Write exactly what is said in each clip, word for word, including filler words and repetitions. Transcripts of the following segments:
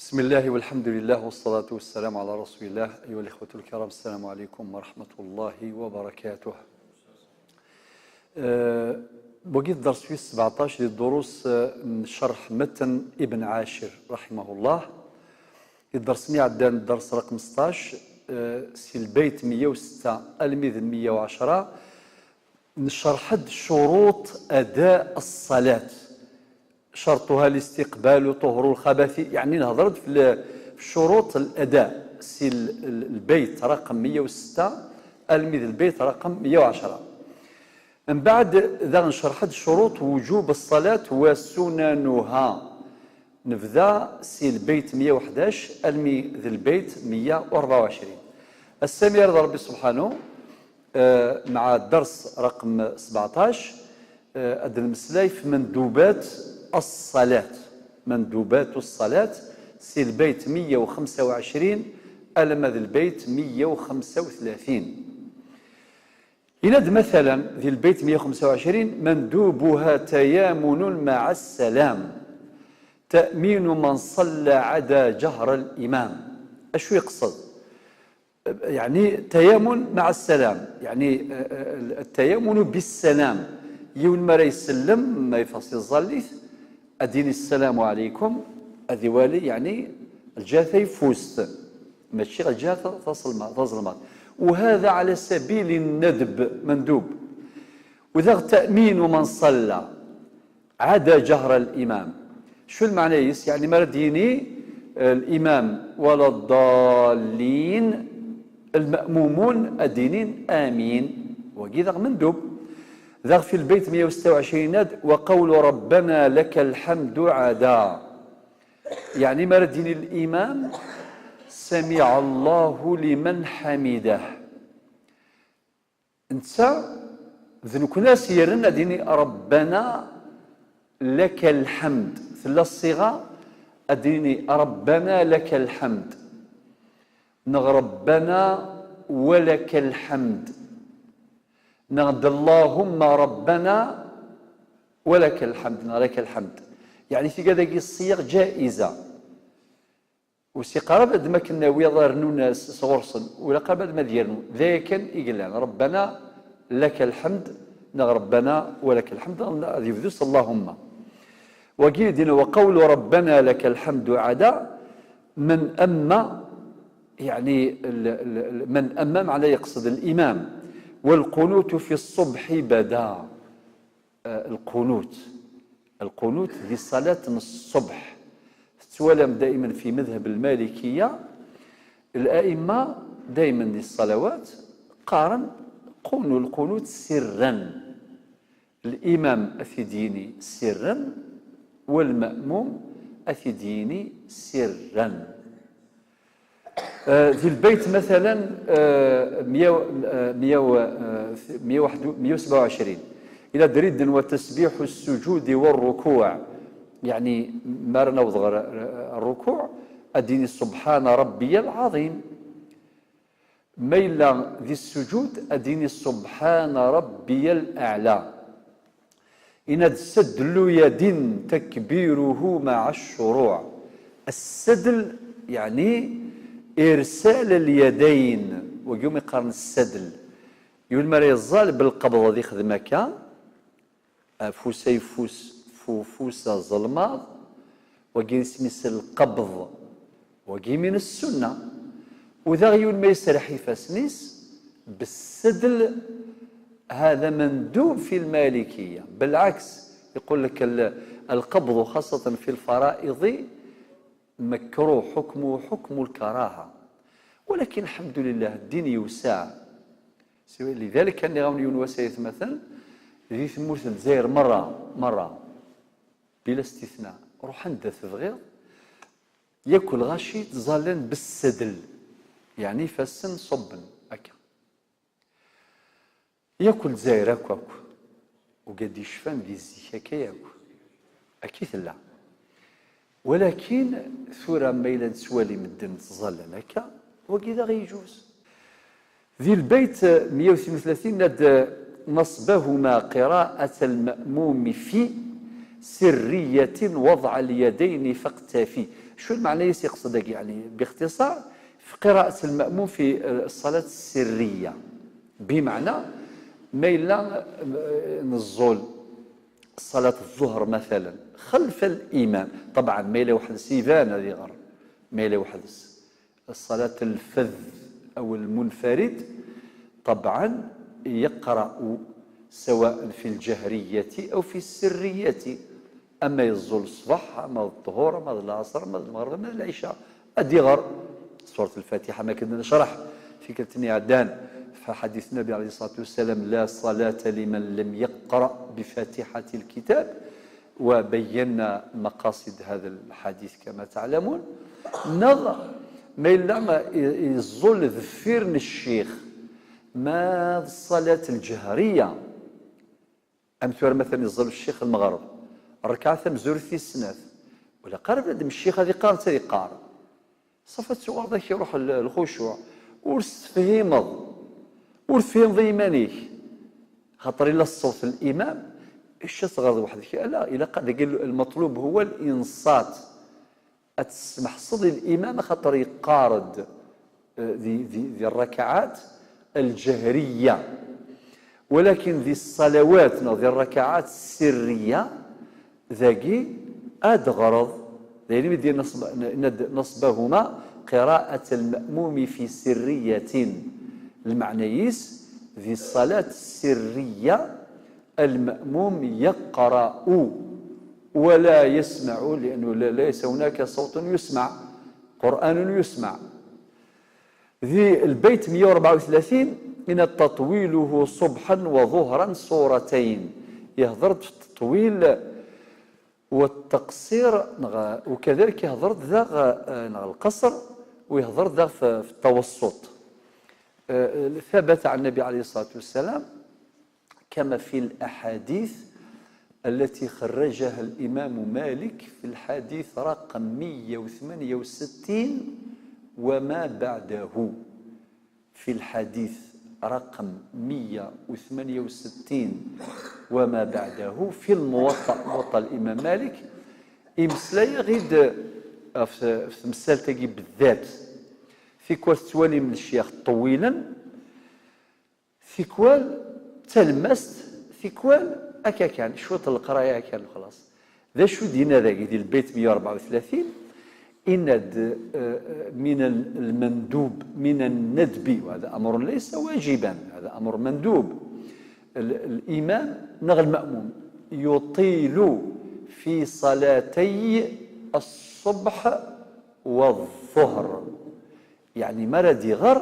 بسم الله والحمد لله والصلاة والسلام على رسول الله. أيها الإخوة الكرام، السلام عليكم ورحمة الله وبركاته. آه، بقيت درس في سبعتاش للدروس، آه، من شرح متن ابن عاشر رحمه الله. الدرس مية عدان، الدرس رقم ستاش، آه، سي البيت مية وستة الميد مية وعشرة. نشرح شروط أداء الصلاة. شرطها الاستقبال طهر الخبث، يعني نهضر في ال-، في شروط الأداء، سي ال-، ال-، البيت رقم مية وستة، الميد البيت رقم مية وعشرة. من بعد ذا نشرح شروط وجوب الصلاة وسننها. نبدا سي البيت مية وحداش، الميد البيت مية وأربعة وعشرين. السميع رضا ربي سبحانه، آه، مع الدرس رقم سبعتاش، آه، هاد المسلاي في مندوبات الصلاة. مندوبات الصلاة، سي البيت مية وخمسة وعشرين، ألم ذي البيت مية وخمسة وثلاثين. إلى د مثلا ذي البيت مية وخمسة وعشرين: مندوبها تيامن مع السلام، تأمين من صلى عدا جهر الإمام. أشو يقصد؟ يعني تيامن مع السلام، يعني، آه، آه، التيامن بالسلام. Yiwen mi ara isellem, ma ifeɣ si tẓallit, ad d-yini: "السلام عليكم", ad iwali, يعني, lǧiha tayeffust, mačči lǧiha ta-, tazelma-, tazelmaḍt. وهذا على سبيل الندب, مندوب. وذا تأمين من صلى عدا جهر الإمام. شو المعنى يس؟ يعني, mi ara d-yini, آه، الإمام: "ولا الضالين"، المأمومون ad d-inin: "آمين". Wagi daɣ mendub. Daɣ في البيت مية وستة وعشرين ad: "وقول ربنا لك الحمد عدا". يعني, mi ara d-yini الإمام: "سمع الله لمن حمده". Netta d nekni as-yerren ad d-yini: "ربنا لك الحمد". Tella ṣṣiɣa ad d-yini: "ربنا لك الحمد", neɣ: "ربنا ولك الحمد", neɣ: "اللهم ربنا ولك الحمد", neɣ: "لك الحمد". يعني, tigad-agi ṣṣiɣ جائزة. Ur s-iqqar ara ad m-akken nawi ad rnun s-, sɣur-sen, ur ilaq ara ad m-ad yernu. D aya kan i yellan. "ربنا لك الحمد", neɣ: "ربنا ولك الحمد", ad yebdu s "اللهم". Wagi i d-yenna: "وقول ربنا لك الحمد عدا من أما", يعني, ال-, ال-, ال-, من أما, معناه يقصد الإمام. "والقنوت في الصبح بدا". آه، القنوت. القنوت di ṣṣalat n ṣṣbeḥ. Tettwalam daymen fi madhab lmalikiya, الأئمة daymen di ṣṣalawat qqaren: "قولوا القنوت سرا". الإمام ad t-id-yini سرا, والمأموم ad t-id-yini سرا. آه، di lbayt, مثلا, آه، مية و-، آه، مية و-، آه، مية وواحد، مية وسبعة وعشرين: "إلى دريد وتسبيح السجود والركوع". يعني, mi ara naweḍ ɣer, آه، الركوع, ad d-yini: "سبحان ربي العظيم". Ma yella di ssujud, ad d-yini: "سبحان ربي الأعلى". Yenna-d: "سدل يد تكبيره مع الشروع". السدل, يعني, إرسال اليدين. Wagi umi qqaren السدل. Yiwen mi ara yeẓẓal belqebḍ ad ixdem akka, afus ayeffus, f ufus azelmaḍ, wagi isem-is lqebḍ. Wagi min السنة. U daɣ yiwen ma yesreḥ ifassen-is, بالسدل, هذا مندوب في المالكية. بالعكس, يقول لك ال-, القبض خاصة في الفرائض مكروه، حكمه حكم الكراهة. ولكن الحمد لله الدين يوسع. لذلك كان يغاون يون وسايث مثلا, di tmurt n Lezzayer merra, merra, بلا استثناء, ruḥ anda tebɣiḍ, yakk lɣaci ttẓallan بالسدل, يعني ifassen ṣubben akka. Yakk Lezzayer akk, akk. Ugad yecfan di zik akka yakk. Akka i tella. Walakin tura ma yella nettwali medden ttẓallan akka, wagi daɣ yejuz. Di lbayt meyya u tnin u tlatin, ad: "نصبهما قراءة المأموم في سرية وضع اليدين فاقتفي". Acu lmeɛna-is yeqsed dagi? Yeɛni, bixtiṣar, fi qiraat lma'mum fi, eh, ṣṣalat ssirriya. Bimeɛna, ma yella, eh, neẓẓul ṣṣalat ẓẓuhr, matalan, xelf al-imam, ṭebɛan, ma yella weḥd-s iban ad iɣer, ma yella weḥd-s. Ṣṣalat lfedd aw lmunfarid, ṭebɛan, yeqra'u, sawaء fi lǧahriyati aw fi ssirriyati. Ama yeẓẓul ṣṣbeḥ, ama d ṭṭhur, ama d lɛaṣer, ama d lmeɣreb, ama d lɛica, ad iɣer surat lfatiḥa, am akken necreḥ tikkelt-nni iɛeddan f ḥadit Nnabi ɛalayhi ṣṣalatu wassalam: لا صلاة لمن لم يقرأ بفاتحة الكتاب. وبينا مقاصد هذا الحديث كما تعلمون. Neɣ ma yella i-, yeẓẓul deffir n ccix, ma d ṣṣalat lǧehriya, am tura matalan yeẓẓul ccix lmeɣreb, rrekɛa tamezwarut tis snat, ur ilaq ara bnadem ccix ad iqqar, netta ad iqqar. Ṣafi ad tuɣaleḍ ak iruḥ l-, lxucuɛ. Ur tefhimeḍ. Ur tefhimeḍ i yiman-ik. Xaṭer illa ṣṣewt n limam, ica teɣreḍ weḥd-k. Ala, ilaq ad, dagi lmeṭlub huwa linṣat. Ad tesmeḥseḍ i limam, axaṭer yeqqar-d, eh, di, di, di rrakaɛat aljahriya. Walakin di ṣṣalawat neɣ di rrakaɛat ssirriya, dagi ad d-teɣreḍ, d ayen i d-yenna ṣṣb-, n-, n-, نصبهما قراءة المأموم في سرية. Lmeɛna-is, di ṣṣalat ssirriya, المأموم يقرأ ولا يسمع، لأنه لا-، ليس هناك صوت يسمع، قرآن يسمع. Di lbeyt meyya u rebɛa u tlatin, yenna: تطويله صبحا وظهرا سورتين. Ihder-d f teṭwil u teqṣir, neɣ, u kadalik ihder-d daɣ, eh, neɣ lqaṣr, u ihder-d daɣ f, f tawessuṭ. Eh, ثبت عن النبي عليه الصلاة والسلام كما في الأحاديث التي خرجها الإمام مالك في الحديث رقم مية وثمانية وستين وما بعده. في الحديث رقم مية وثمانية وستين وما بعده في الموطأ، موطأ الإمام مالك، imeslay-aɣ-id ɣef, ɣef temsalt-agi beddat. Tikwal tettwalim lecyax ṭewwilen, tikwal d talemmast, tikwal akka kan, cwiṭ n leqraya kan, xlaṣ. D acu d-yenna dagi di lbeyt meyya u rebɛa u tlatin? Yenna-d, eh, من المندوب، من الندب، وهذا أمر ليس واجبا، هذا أمر مندوب. L-, الإمام neɣ المأموم يطيل في صلاتي الصبح والظهر. Yeɛni, mi ara d-iɣer,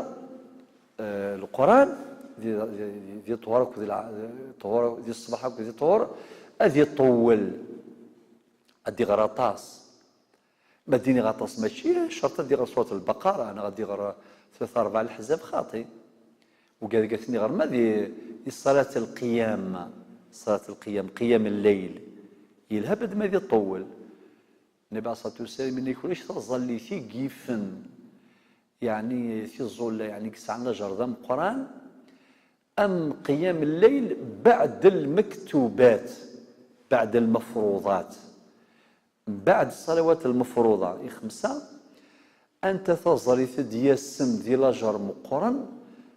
eh, Leqran, di, di, di, di ṭṭhur akked lɛ-, ṭṭhur, di ṣṣbeḥ akked di ṭṭhur, ad iṭewwel, ad iɣer aṭas. Ma d-iniɣ aṭas, mačči ccerṭ ad iɣer surat Lbaqara, neɣ ad iɣer tlata rebɛa Leḥzab, xaṭi. Ugadag ad ten-iɣer ma di, di ṣṣalat lqiyam, ṣṣalat lqiyam, qiyam lleyl. Yelha bad ma ad iṭewwel. Nnbi ɛalayhi ṣṣalatu wassalam yenna-ak ulac taẓallit i yifen, yeɛni tiẓulla, yeɛni i yesɛan lajer d ameqqran, am qiyam lleyl baɛd lmektubat, baɛd lmefruḍat. Mbeɛd ṣṣalawat lmefruḍa i xemsa, anta taẓallit i d-yasen di lajer meqqren?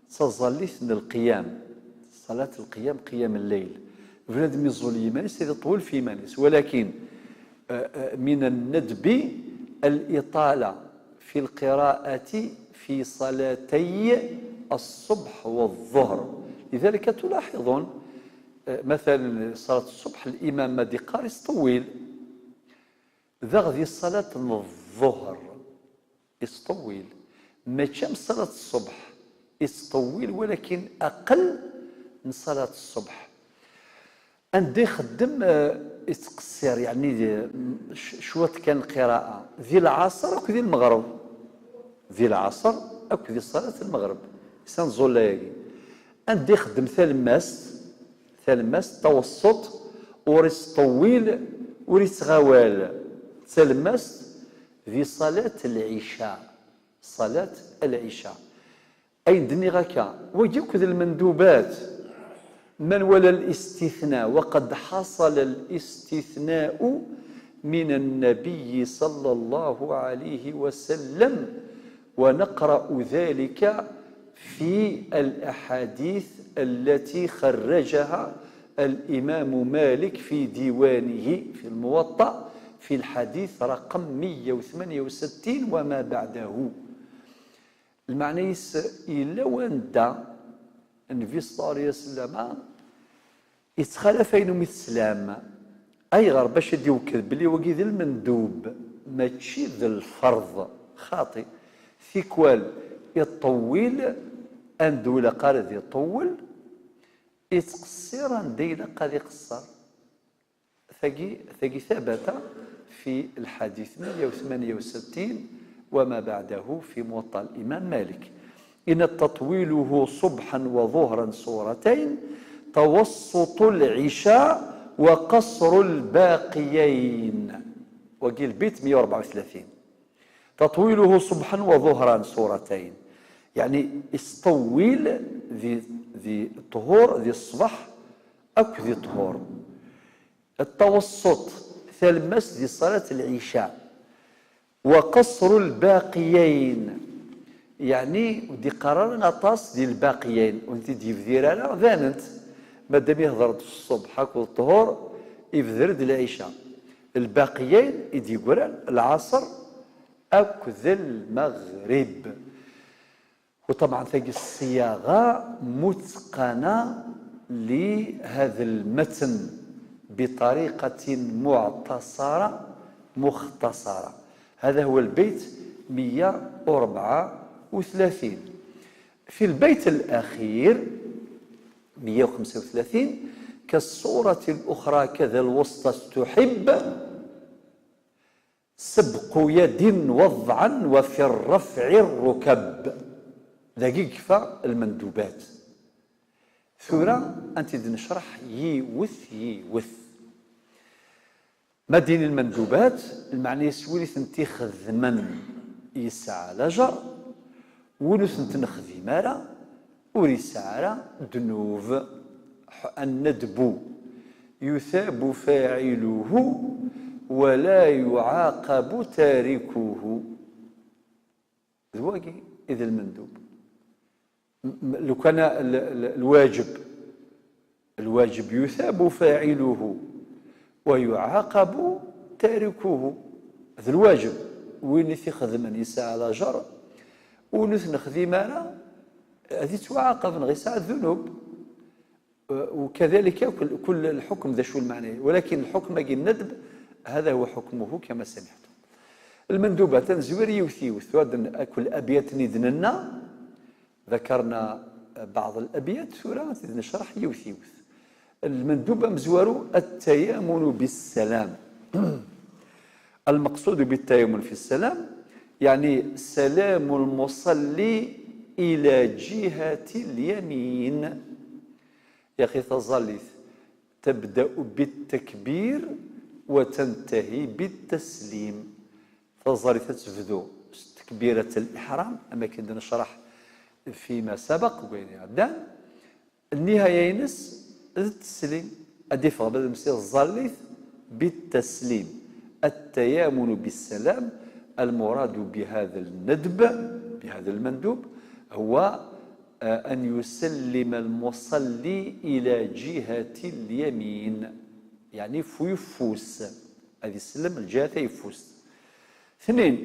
D taẓallit n lqiyam, ṣalat lqiyam, qiyam lleyl. Bnadem iẓul yiman-is, ad iṭwel f yiman-is. Walakin, eh, eh, من الندب الإطالة في القراءة في صلاتي الصبح والظهر. لذلك تلاحظون, eh, مثلا صلاة الصبح الإمام ma d-iqqar, iṭewwil. Daɣ di ṣṣalat n ẓẓuhr, iṭewwil. Mačči am ṣṣalat ṣṣbeḥ, iṭewwil, walakin aqell n ṣṣalat ṣṣbeḥ. Anda ixeddem, eh, ittqeṣṣir, yeɛni di, c-, cwiṭ kan lqira'a. Di lɛaṣer akked di lmeɣreb. Di lɛaṣer akked di ṣṣalat n lmeɣreb. Isan ẓẓulla-agi. Anda ixeddem talemmast, talemmast, tawessuṭ, ur ittṭewwil, ur ittɣawal. Talemmast di ṣalat lɛica. Ṣalat lɛica. Ayen d-nniɣ akka, wagi akk d lmendubat. من ولا الاستثناء، وقد حصل الاستثناء من النبي صلى الله عليه وسلم، ونقرأ ذلك في الأحاديث التي خرجها الإمام مالك في ديوانه في الموطأ في الحديث رقم مية وثمانية وستين وما بعده. Lmeɛna-is, yella wanda Nnbi صلى الله عليه وسلم yettxalaf ayen umi teslam. Ayɣer? Bac ad d-iwekked belli wagi d lmendub, mačči d lferḍ. Xaṭi. Tikwal iṭewwil anda ur ilaq ara ad iṭewwel, ittqeṣṣir anda ilaq ad iqeṣṣer. Tagi, tagi ثبت في الحديث مية وثمانية وستين وما بعده في موطأ الإمام مالك. إن تطويله صبحا وظهرا سورتين، توسط العشاء وقصر الباقيين. Wagi lbit مية وأربعة وثلاثين. تطويله صبحا وظهرا سورتين، يعني يطول ذي، ذي الطهور، ذي الصبح أكو ذي الطهور. التوسط، talemmast di ṣṣalat lɛica. وقصر الباقيين، yeɛni ur d-iqqar ara aṭas di lbaqiyayn, ur tent-id-yebdir ara, banent. Madam ihder-d f ṣṣbeḥ akked ṭṭhur, ibder-d lɛica. Lbaqiyayn i d-yeggran, lɛaṣer akked lmeɣrib. وطبعا tagi ṣṣiyaɣa mutqana لهذا المتن بطريقة معتصرة مختصرة. هذا هو البيت مية وأربعة وثلاثين. في البيت الأخير مية وخمسة وثلاثين: كالصورة الأخرى كذا الوسطى استحب، سبق يد وضعا وفي الرفع الركب. Dagi yekfa lmendubat. Tura ad tent-id-necreḥ yiwet yiwet. Ma d-nini lmendubat, lmeɛna-s win i tent-ixedmen yesɛa lajer, win ur tent-nexdim ara ur yesɛi ara ddnub. الندب يثاب فاعله ولا يعاقب تاركه. D wagi i d lmendub. M-, m-, لو كان ال-, ال-, الواجب، الواجب يثاب فاعله ويعاقب تاركه. D lwajeb, win i t-ixedmen yesɛa lajer, win ur t-nexdim ara ad yettwaɛaqeb neɣ yesɛa ddnub. وكذلك كل, كل الحكم ذا شو المعنى، ولكن الحكم أجي الندب، هذا هو حكمه كما سمعتم. Lmendubat ad nezwir yiwet yiwet, tura ad n-, akk الأبيات-nni d-nenna, ذكرنا بعض الأبيات, tura ad necreḥ yiwet yiwet. Lmendub amezwaru, التيامن بالسلام. المقصود بالتيامن في السلام، يعني سلام المصلي إلى جهة اليمين. يا أخي، taẓallit تبدأ بالتكبير وتنتهي بالتسليم. Taẓallit ad tebdu s takbirat al-ihram, am akken d-necreḥ فيما سبق, deg wayen iɛeddan. Nnihaya-ines d tteslim. Ad d-iffeɣ baba-m si tẓallit بالتسليم. التيامن بالسلام، المراد بهذا الندب، بهذا المندوب، هو آه، أن يسلم المصلي إلى جهة اليمين، يعني f uyeffus, ad isellem lǧiha tayeffust. Tnin,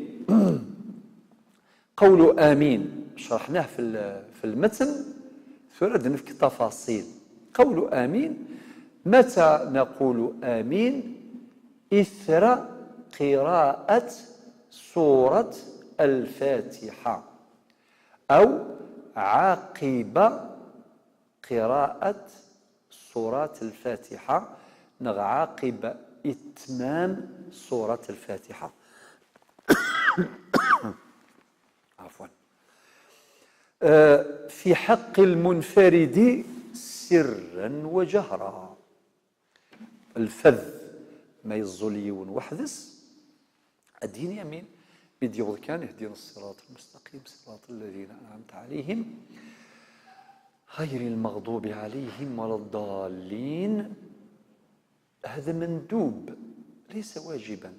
قول آمين, شرحناه في ال-, في المتن, tura ad nefk tafaṣil. قول آمين، متى نقول آمين؟ إثر قراءة سورة الفاتحة. أو عقب قراءة سورة الفاتحة، نغ عقب إتمام سورة الفاتحة. عفوا. آه، في حق المنفرد سرا وجهرا. Lfad, ma yeẓẓul yiwen weḥd-s, ad d-yini amin. Mi d-yuweḍ kan, اهدنا الصراط المستقيم، صراط الذين أنعمت عليهم، غير المغضوب عليهم ولا الضالين. هذا مندوب. ليس واجبا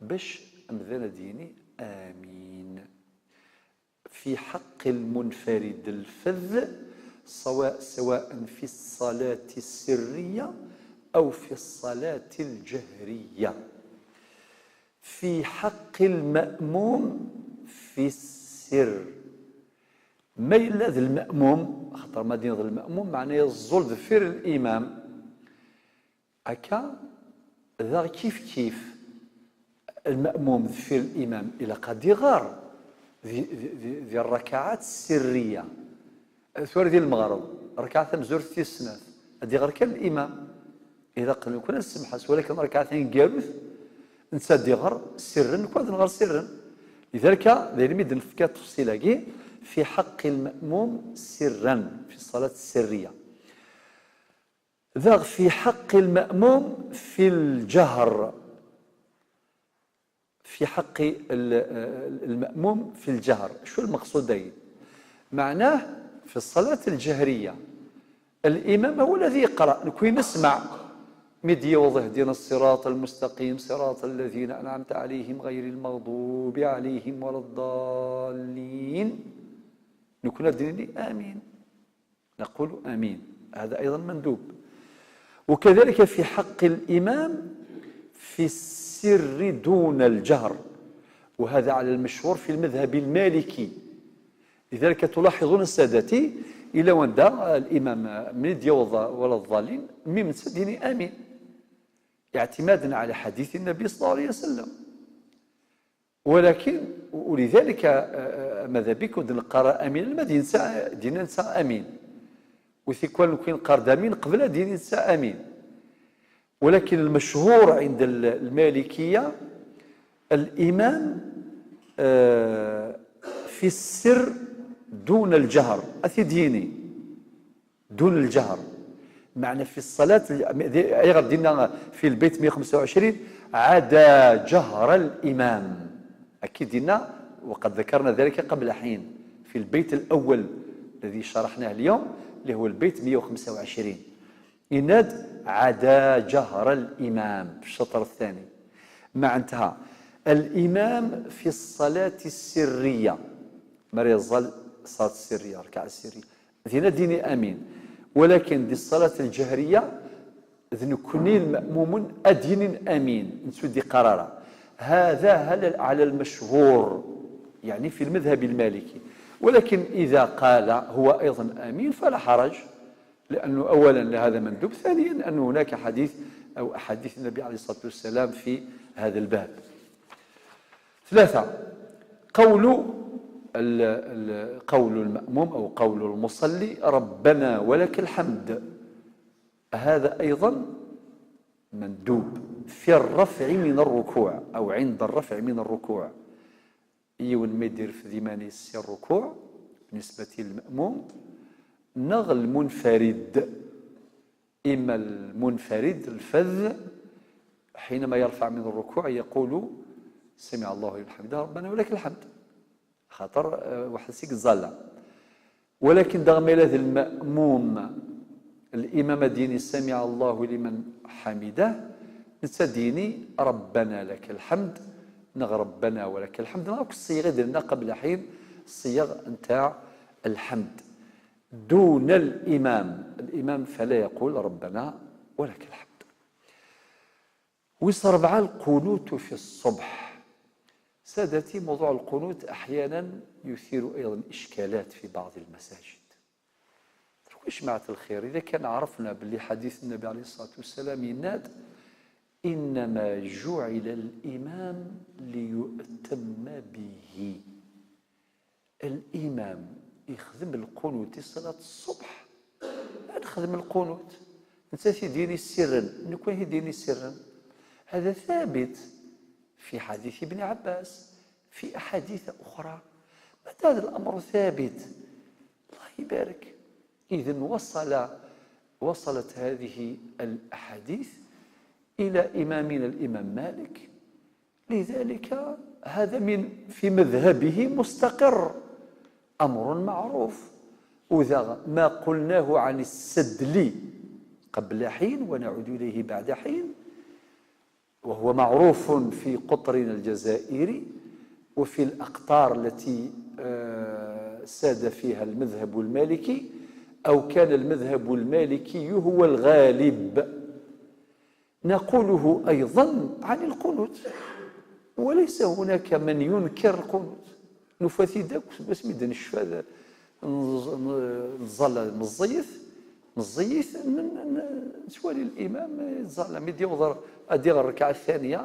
باش أمذان ديني آمين. في حق المنفرد الفذ، سواء، سواء في الصلاة السرية أو في الصلاة الجهرية. في حق المأموم في السر. ما يلا ذا المأموم، خاطر ما دين ذا المأموم معناه يزول ذفير الإمام. هكا ذا كيف كيف المأموم ذفير الإمام إلا قد يغار ذي، ذي، ذي، ذي الركعات السرية. ثور ذي المغرب، ركعة مزور في السنة، أدي غير كان الإمام. إذا قلنا كنا نسمح، ولكن ركعتين قالوث، نسى دي غير سرا، كنا نغير سرا. لذلك دايما يدن في التفصيل في حق المأموم سرا في الصلاة السرية. ذاغ في حق المأموم في الجهر، في حق ال-، المأموم في الجهر. شو المقصود أي؟ معناه في الصلاة الجهرية الإمام هو الذي يقرأ، نكوي نسمع مدي وضع اهدنا الصراط المستقيم صراط الذين أنعمت عليهم غير المغضوب عليهم ولا الضالين. نكون الدين آمين. نقول آمين. هذا أيضا مندوب. وكذلك في حق الإمام في السر دون الجهر، وهذا على المشهور في المذهب المالكي. لذلك تلاحظون سادتي، إلا وندا الإمام من يديوض ولا الضالين، ميم تسديني آمين، اعتمادا على حديث النبي صلى الله عليه وسلم. ولكن، ولذلك، آه، آه، ماذا بك ود نقرا امين لما دي نسى، دينا نسى امين. وثيكوال نكون نقار دامين قبل دين نسى امين. ولكن المشهور عند ال-، المالكية الإمام، آه، في السر دون الجهر. أثيديني. دون الجهر. معنى في الصلاة، أيغر دينا في البيت مية وخمسة وعشرين، عدا جهر الإمام. أكيد دينا، وقد ذكرنا ذلك قبل حين في البيت الأول الذي شرحناه اليوم، اللي هو البيت مية وخمسة وعشرين. إناد عدا جهر الإمام في الشطر الثاني. معناتها الإمام في الصلاة السرية، مريض الصلاة السرية، ركعة السرية، ذينا ديني آمين. ولكن دي الصلاة الجهرية، ذنكني المأموم أدين آمين، نسودي قرارة. هذا هل على المشهور، يعني في المذهب المالكي. ولكن إذا قال هو أيضا آمين فلا حرج، لأنه أولا لهذا مندوب، ثانيا أنه هناك حديث أو أحاديث النبي عليه الصلاة والسلام في هذا الباب. ثلاثة، قول ال-، ال-، قول المأموم أو قول المصلي: "ربنا ولك الحمد". هذا أيضا مندوب في الرفع من الركوع أو عند الرفع من الركوع. يون ميدير في ذيماني السر الركوع بالنسبة للمأموم نغ المنفرد. إما المنفرد الفذ حينما يرفع من الركوع يقول: "سمع الله لمن حمده، ربنا ولك الحمد". خاطر، آه، واحد سيك الزالة. ولكن داغ ميلاد المأموم الإمام ديني: "سمع الله لمن حمده"، نتا ديني: "ربنا لك الحمد"، نغ "ربنا ولك الحمد"، نغ الصيغة درنا قبل حين، الصيغ نتاع الحمد. دون الإمام، الإمام فلا يقول: "ربنا ولك الحمد". ويس ربعة، القنوت في الصبح. سادتي، موضوع القنوت أحيانا يثير أيضا إشكالات في بعض المساجد. واش معنات الخير؟ إذا كان عرفنا باللي حديث النبي عليه الصلاة والسلام يناد: "إنما جعل الإمام ليؤتم به". الإمام يخدم القنوت صلاة الصبح، نخدم القنوت. نتا تيديني سرا، نكون تيديني سرا. هذا ثابت في حديث ابن عباس، في أحاديث أخرى. متى هذا الأمر ثابت؟ الله يبارك. إذن وصل، وصلت هذه الأحاديث إلى إمامنا الإمام مالك، لذلك هذا من، في مذهبه مستقر، أمر معروف. وذا ما قلناه عن السدل قبل حين ونعود إليه بعد حين، وهو معروف في قطرنا الجزائري وفي الأقطار التي، آه، ساد فيها المذهب المالكي، أو كان المذهب المالكي هو الغالب. نقوله أيضًا عن القنوت، وليس هناك من ينكر القنوت. Nufa-t-id akk seg wasmi d-necfa d-, nẓ-, nẓalla meẓẓiyet, meẓẓiyet, n-, n-, nettwali l'imam yettẓalla, mi d-yuḍer ad iɣer rrkaɛa ثانية,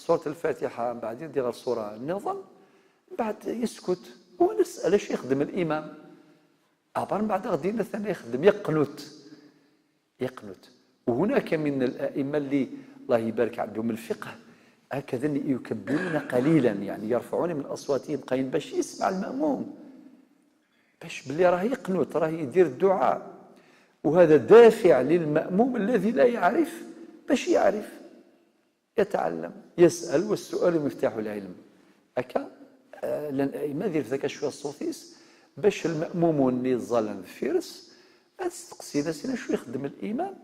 surat al-Fatiḥa, mbeɛd ad iɣer ṣṣura nniḍen, mbeɛd yeskut. Ur nes'al acu ixeddem l'imam. Abar mbeɛd ad ɣ-d-yini atan ixeddem, yeqnut. يقنت. وهناك من الأئمة اللي الله يبارك عندهم الفقه، هكذا يكبرون قليلا، يعني يرفعون من أصواتهم قليلا باش يسمع المأموم، باش بلي راه يقنت، راه يدير الدعاء، وهذا دافع للمأموم الذي لا يعرف باش يعرف. يتعلم، يسأل، والسؤال مفتاح العلم. هكا، آه، لان الائمه دير ذاك شويه الصوفيس باش المامومون اللي يتظلم في فارس، هاد السقسي ناس شنو شو يخدم الامام،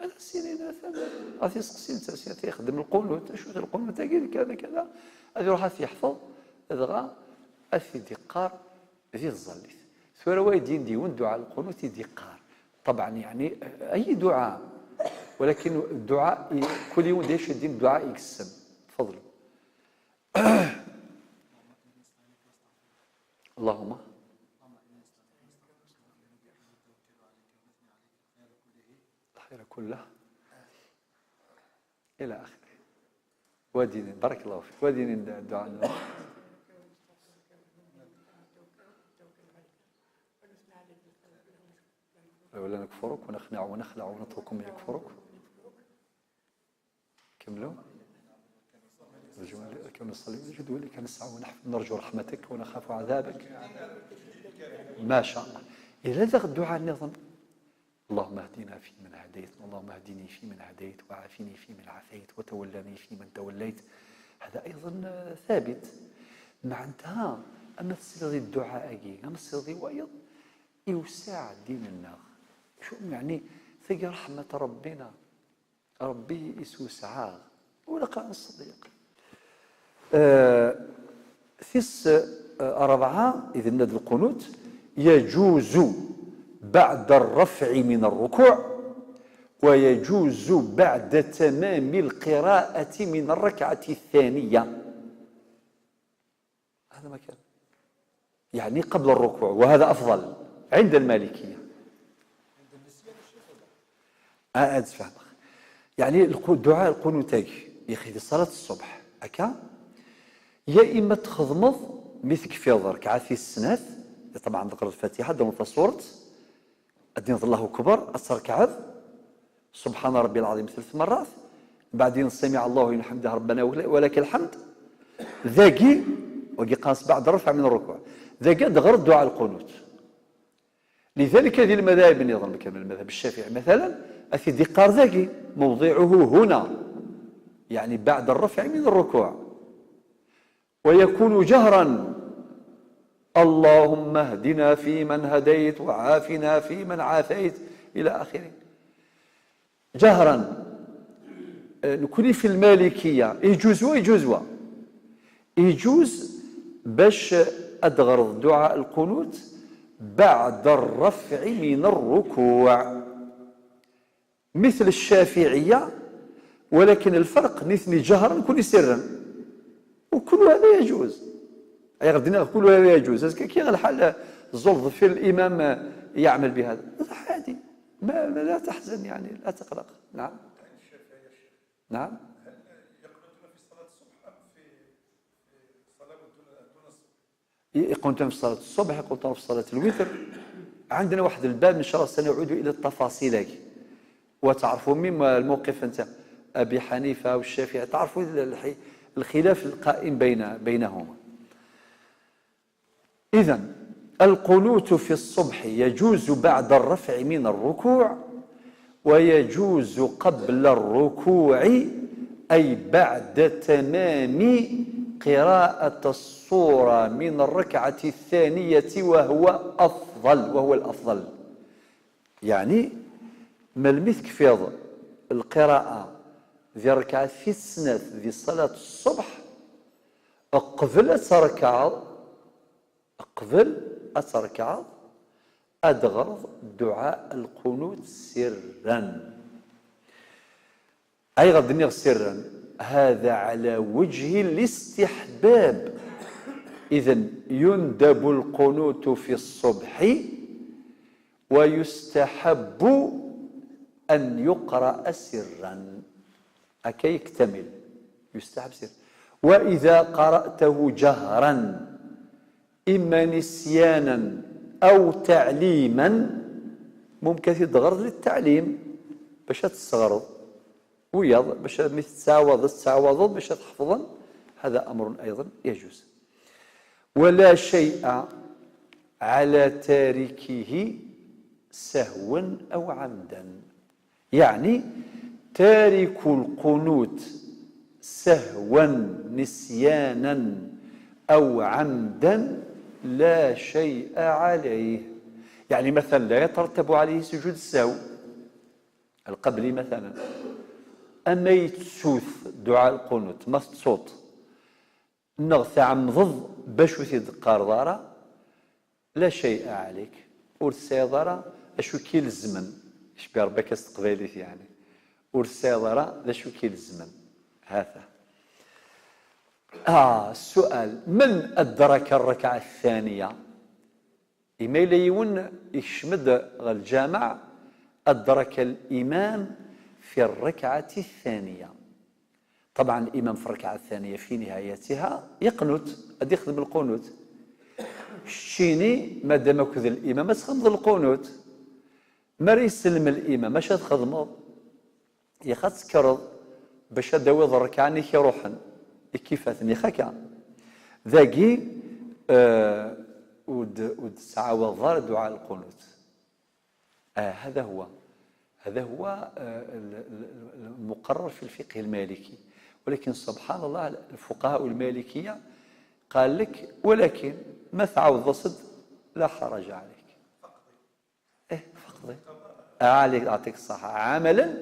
هذا السنين هذا غادي يسقسي انت سي يخدم القنوت، شو القنوت هاكي كذا كذا، غادي يروح يحفظ، دغا اثي ديقار. Di tẓallit. Tura wa yeddin d yiwen dduɛa lqunut i d-yeqqar. طبعا يعني أي دعاء، ولكن الدعاء ي-، كل يوم دايش يدين دعاء يقسم. تفضلوا. اللهم الخير كله إلى آخره. واديني، بارك الله فيك، واديني الدعاء. ولا نكفرك ونخنع ونخلع ونتركهم يكفرك. كملوا. كم نصلي ونسجد ولك نسعى ونحفظ، نرجو رحمتك ونخاف عذابك. ما شاء الله. إلى ذاك الدعاء النظام. اللهم اهدنا فيمن هديت، اللهم اهدني فيمن هديت، وعافني فيمن عافيت، وتولني فيمن توليت. هذا أيضًا، آه، ثابت. معناتها، أما تسري الدعاء أكي، أما تسري وايض، يوسع دين النار. شو يعني؟ ثقي رحمة ربنا. ربي يسوسعها. ولقاء الصديق. آه، ثس، آه، أربعة، إذن هذا القنوت يجوز بعد الرفع من الركوع، ويجوز بعد تمام القراءة من الركعة الثانية. هذا ما كان. يعني قبل الركوع، وهذا أفضل عند المالكية. آه، آه، تفهمك. يعني القو-، الدعاء القنوت هاكي، يا أخي، في صلاة الصبح، هكا، يا إما تخضمض مي تكفيض ركعة في السنات، طبعًا ذكر الفاتحة، دون الصورة، الدين الله أكبر، أتركعض، سبحان ربي العظيم ثلاث مرات، بعدين سمع الله لمن حمده ربنا ول-، ولك الحمد. ذاكي، وقي قاس بعد الرفع من الركوع. ذاكي دغر الدعاء القنوت. لذلك هذه المذاهب النظام كما المذهب الشافعي مثلًا، أثي ديقار ذاكي، موضعه هنا، يعني بعد الرفع من الركوع. ويكون جهرا: اللهم اهدنا فيمن هديت وعافنا فيمن عافيت، إلى آخره. جهرا. آه، نكوني في المالكية، يجوز ويجوز و. يجوز باش أدغر دعاء القنوت بعد الرفع من الركوع. مثل الشافعية، ولكن الفرق نثني جهرا كل سرا، وكل هذا يجوز. أي غدنا كل هذا يجوز. هذا كي الحال زلط في الإمام يعمل بهذا، هذا عادي، ما، ما، لا تحزن يعني، لا تقلق. نعم. نعم. يقولون في صلاة الصبح، يقولون في صلاة الوتر. عندنا واحد الباب إن شاء الله سنعود إلى التفاصيل هاكي. وتعرفوا مما الموقف أنت، أبي حنيفة والشافعي، تعرفوا الحي-، الخلاف القائم بين، بينهما. إذن القنوت في الصبح يجوز بعد الرفع من الركوع، ويجوز قبل الركوع، أي بعد تمام قراءة السورة من الركعة الثانية، وهو أفضل، وهو الأفضل. يعني، ملمي تكفيض القراءة di rrekɛa tis snat di ṣṣalat ṣṣbeḥ, qbel ad trekɛeḍ, qbel ad trekɛeḍ, ad d-teɣreḍ dduɛa lqunut sirran. Ayɣer d-nniɣ sirran? هذا على وجه الاستحباب. إذن يندب القنوت في الصبح ويستحب أن يقرأ سرا. هكا يكتمل، يستحب سرا. وإذا قرأته جهرا إما نسيانا أو تعليما، ممكن تدغرض للتعليم باش تستغرض وياض باش مي تتعوض تتعوض باش تحفظا. هذا أمر أيضا يجوز. ولا شيء على تاركه سهوا أو عمدا. يعني تارك القنوت سهوا نسيانا أو عمدا لا شيء عليه. يعني مثلا لا يترتب عليه سجود السهو القبلي مثلا، أما يتسوث دعاء القنوت ما تسوط نغ تعمضض باش وثي دقار ضارة، لا شيء عليك. ور تسعيض ضارة أشو كي لزمن، شبي ربك استقباليت يعني، ور تسعيض ضارة ذا شو كي لزمن. هذا آه السؤال: من أدرك الركعة الثانية؟ إما إلا يون يكشمد غ الجامع أدرك الإمام في الركعة الثانية. طبعا الإمام في الركعة الثانية في نهايتها يقنت، أدي يخدم القنوت. الشيني مادام أكد الإمام أتخمد القنوت، ما يسلم الإمام أش تخدمه؟ يا خا تسكرض باش تداوي الركعة نيك يروحن، كيفاتني خاكا. ذاقي آه ود ود سعاوة ضار دعاء القنوت. آه هذا هو، هذا هو آه المقرر في الفقه المالكي. ولكن سبحان الله الفقهاء المالكية قال لك ولكن ما تعوض ضصد لا حرج عليك. إيه فقط. عليك يعطيك الصحة عملا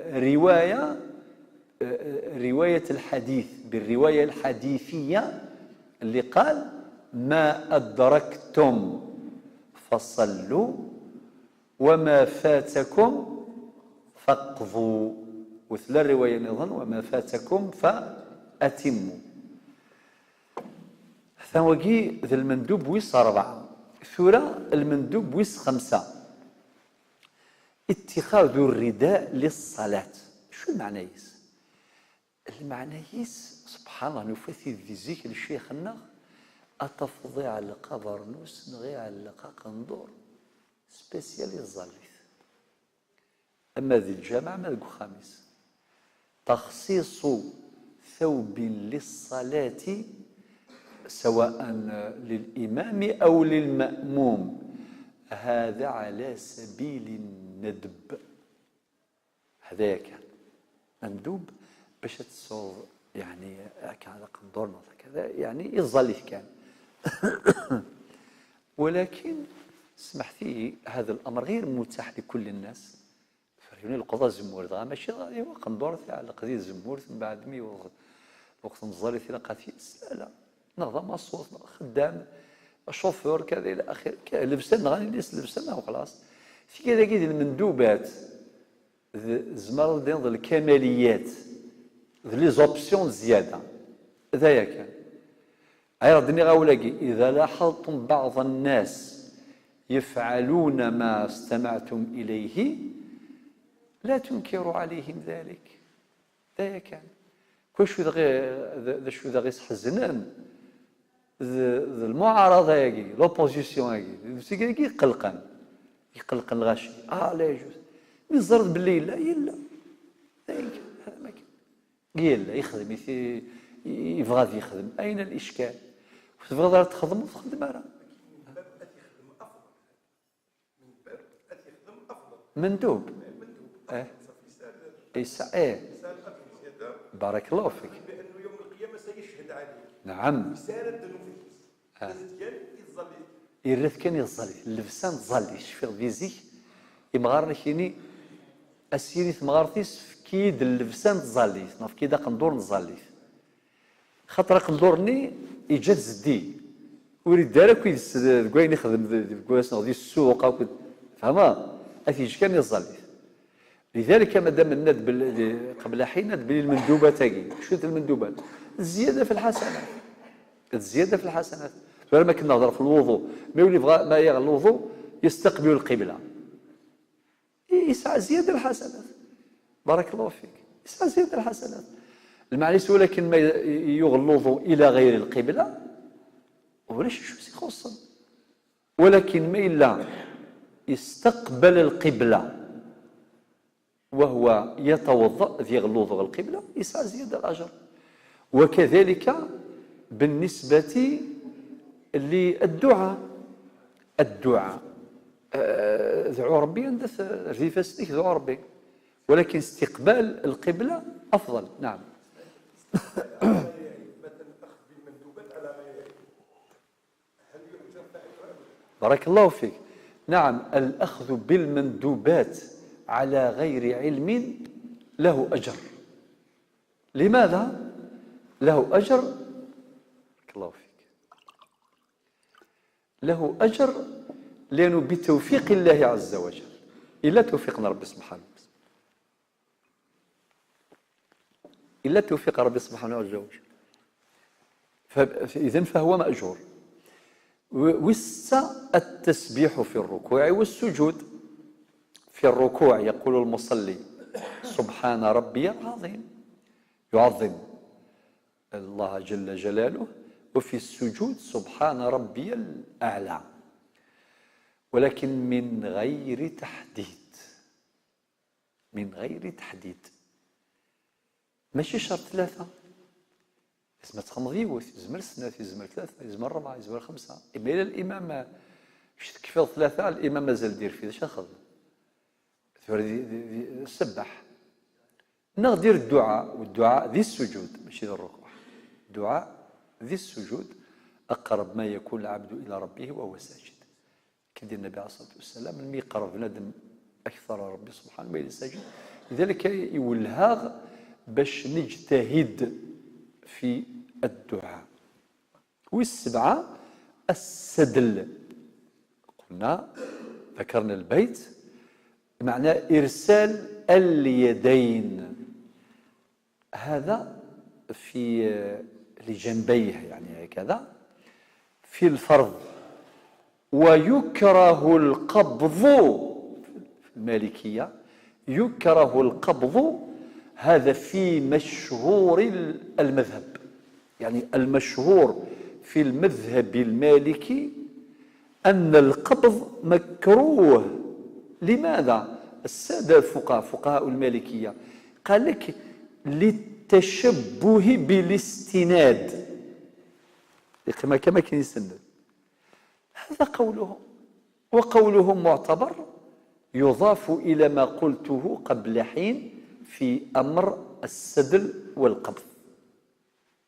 برواية، رواية الحديث بالرواية الحديثية اللي قال ما أدركتم فصلوا وما فاتكم فاقضوا. وثلا الرواية نظن وما فاتكم فأتموا. Atan wagi d lmendub wis ṛebɛa. Tura lmendub wis xemsa. اتخاذ الرداء للصلاة. Acu lmeɛna-is? Lmeɛna-is, subḥan Allah, nufa-t-id di zik lecyax-nneɣ, ad tafeḍ iɛelleq abernus neɣ iɛelleq aqendur spécial i tẓallit. Ama di lǧameɛ ama deg uxxam-is. تخصيص ثوب للصلاة سواء للإمام أو للمأموم، هذا على سبيل الندب. هذايا كان مندوب باش تسوض، يعني هكا على قدورنا كذا، يعني يظل كان. ولكن سمحتي، هذا الأمر غير متاح لكل الناس. فريوني القضاء زمور دغا ماشي غادي هو قندور تاع القضية زمور، من بعد مي وقت، وقت نزالي في لقاتي، لا لا، نغضى ما الصوت خدام، شوفور كذا إلى آخره، لبسان غاني ليس لبسان وخلاص. في كذا كيد المندوبات، ذ-، زمر دين ذ الكماليات، ذ les options زيادة. ذايا كان. عير الدنيا غاولاقي: إذا لاحظتم بعض الناس يفعلون ما استمعتم إليه لا تنكروا عليهم ذلك. ذايا كان. كل شو دغي، ذا شو دغي سحزنن. ذ-، ذ المعارضة ياقي، l'opposition ياقي، ذ سيقي يقلقن. يقلقن الغاشي. آه، لا يجوز. من زرد بالليل، لا، يلا. لا يمكن. هذا ما كان. يلا يخدم، يث-، يبغى يخدم. أين الإشكال؟ تبغى تخدم وتخدم أنا. مندوب. إيه. إيسا، إيه. بارك الله فيك. نعم. آه. Irra-t kan iẓẓallit, llebsa n tẓallit. Cfiɣ di zik, imɣaren-ik ini, As-yini temɣart-is, efk-iyi-d llebsa n tẓallit, neɣ efk-iyi-d aqendur n tẓallit. Xaṭer aqendur-nni yeǧǧa-t zeddig. Ur iddi ara akk yid-s deg wayen ixdem d-, deg wass neɣ di ssuq akk. Fehmeḍ? Ad t-yeǧǧ kan i tẓallit. Lidalika, ma dam nenna-d bel-, di-, qebla ḥin, ad belli lmendubat-agi. Acu d lmendubat? Ziyada fi lḥasanat. Ziyada fi lḥasanat. Tura ma akken nehder ɣef lwuḍu. Ma yuli yebɣa, ma yaɣ lwuḍu, yestaqbil lqibla. Yesɛa ziyada lḥasanat. Barakallahu fik. Yesɛa ziyada lḥasanat. Lmeɛna-is, walakin ma yuɣ lwuḍu ila ɣayri lqibla, ulac acu s-ixuṣṣen. Walakin ma yella yestaqbal lqibla, وهو يتوضأ, ad yaɣ lwuḍu ɣer lqibla, yesɛa ziyada lajer. وكذلك بالنسبة للدعاء. الدعاء. آه، دعو ربي عند ث-، ذي فاسدك دعو ربي. ولكن استقبال القبلة أفضل. نعم. بارك الله فيك. نعم، الأخذ بالمندوبات على غير علم له أجر. لماذا له أجر؟ بارك الله فيك. له أجر لأنه بتوفيق الله عز وجل. إلا توفيق ربي سبحانه. إلا توفيق ربي سبحانه عز وجل. ف-، إذن فهو مأجور. و-، والستة التسبيح في الركوع والسجود. في الركوع يقول المصلي: "سبحان ربي العظيم"، يعظم الله جل جلاله، وفي السجود: "سبحان ربي الأعلى"، ولكن من غير تحديد. من غير تحديد. ماشي شرط ثلاثة. لازم تخمض يوث، يزمر سنة، يزمر ثلاثة، يزمر ربعة، يزمر خمسة. إما إلى الإمام، مش تكفي ثلاثة، الإمام مازال دير فيه، اش أخذ؟ ثورة دي، دي، دي، سبح. نغدير الدعاء، والدعاء ذي السجود، ماشي ذي الركوع. الدعاء ذي السجود، أقرب ما يكون العبد إلى ربه وهو ساجد. كي دير النبي عليه الصلاة والسلام، ملي يقرب بنادم أكثر ربي سبحانه ما يلي ساجد، لذلك يولهاغ باش نجتهد في الدعاء. والسبعة السدل. قلنا، ذكرنا البيت، معناه إرسال اليدين. هذا في، آه، لجنبيه، يعني هكذا، في الفرض. ويكره القبض في المالكية، يكره القبض، هذا في مشهور المذهب، يعني المشهور في المذهب المالكي أن القبض مكروه. لماذا؟ السادة الفقهاء، فقهاء المالكية، قال لك: "للتشبه بالاستناد". يقيم كما كان يسند. هذا قولهم، وقولهم معتبر، يضاف إلى ما قلته قبل حين في أمر السدل والقبض.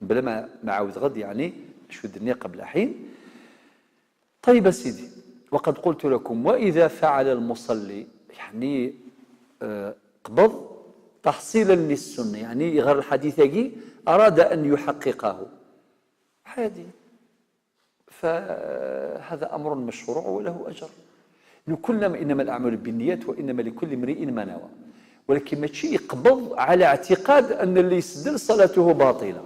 بلا ما، ما عاود غد، يعني، شو الدنيا قبل حين. طيب يا سيدي، وقد قلت لكم: "وإذا فعل المصلي"، يعني، آه، قبض تحصيلا للسنة، يعني، غير الحديث أراد أن يحققه، عادي. فهذا أمر مشروع وله أجر. لكل، إنما الأعمال بالنيات وإنما لكل امرئ ما نوى. ولكن ماشي يقبض على اعتقاد أن اللي يسدل صلاته باطلة.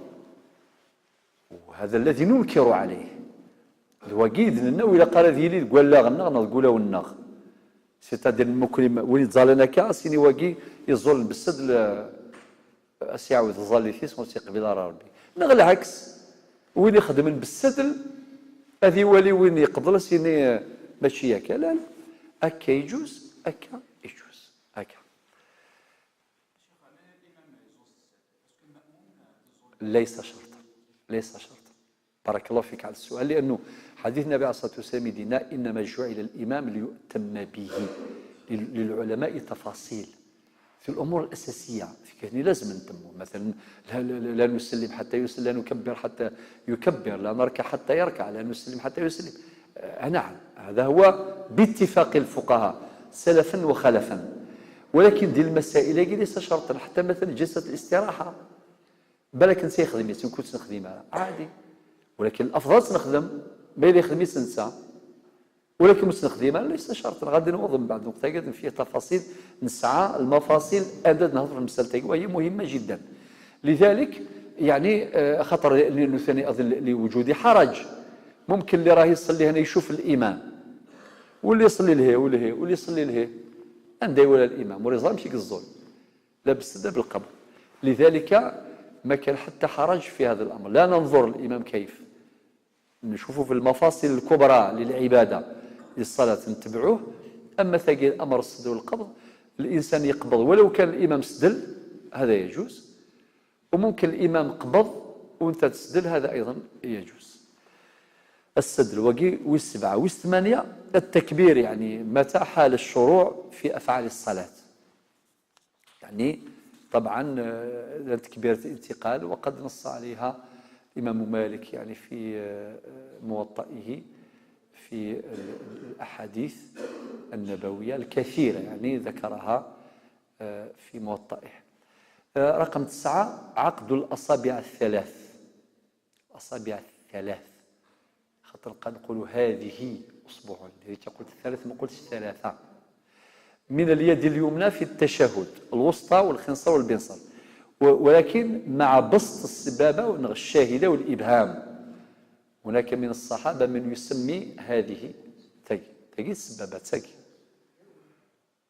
وهذا الذي ننكر عليه. الوقيد لأنه إلا قال ذي لي تقول لا غنغ، نقول لا ونغ. C'est-à-dire المكرم، وين يتظالنا كا، سيني واقي يظل بالسد ل-، أسيعود ظالي فيس، وسيقبل على ربي. نغ العكس. وين يخدم بالسدل، هذه ولي وين يقبل سيني ماشي هكا. لا، لا. هكا يجوز، هكا يجوز، هكا. ليس شرطا، ليس شرطا. بارك الله فيك على السؤال، لأنه حديث النبي عليه الصلاة والسلام يدينا: "إنما جعل الإمام ليؤتم به". لل-، للعلماء تفاصيل في الأمور الأساسية، في كان لازم نتمو. مثلًا، لا، لا، لا، لا نسلم حتى يسلم، لا نكبر حتى يكبر، لا نركع حتى يركع، لا نسلم حتى يسلم. آه، نعم، هذا هو باتفاق الفقهاء سلفا وخلفا. ولكن دي المسائل هي ليس شرطا، حتى مثلا جلسة الاستراحة، بالك انت يخدم يسن كنت نخدم على عادي، ولكن الافضل نخدم ما اللي يخدم يسنسى. ولكن مش نخدم ليس شرطا، غادي نوض من بعد نقطة كده فيه تفاصيل، نسعى المفاصل أدد نهضر في المسألة تاعي، وهي مهمة جدا. لذلك يعني آه، خاطر لأنه ثاني أظن لوجود حرج، ممكن اللي راه يصلي هنا يشوف الإمام، واللي يصلي له واللي واللي يصلي له عندي ولا الإمام ورزام شيك الظلم، لا بالسدة بالقبر. لذلك ما كان حتى حرج في هذا الأمر، لا ننظر الإمام كيف نشوفوا في المفاصل الكبرى للعبادة للصلاة نتبعوه. أما ثقيل الأمر السد والقبض، الإنسان يقبض ولو كان الإمام سدل، هذا يجوز. وممكن الإمام قبض وانت تسدل، هذا أيضا يجوز. السدل وقي والسبعة والثمانية التكبير، يعني متى حال الشروع في أفعال الصلاة. يعني طبعا آه، تكبيرة الانتقال، وقد نص عليها الإمام مالك يعني في آه، موطئه في الأحاديث النبوية الكثيرة، يعني ذكرها آه، في موطئه. آه، رقم تسعة، عقد الأصابع الثلاث. الأصابع الثلاث، خاطر نقول هذه أصبع، لذلك قلت الثلاث ما قلتش الثلاثة. من اليد اليمنى في التشهد، الوسطى والخنصر والبنصر، ولكن مع بسط السبابة والشاهدة والإبهام. هناك من الصحابة من يسمي هذه تاكي، تاكي السبابة تاكي.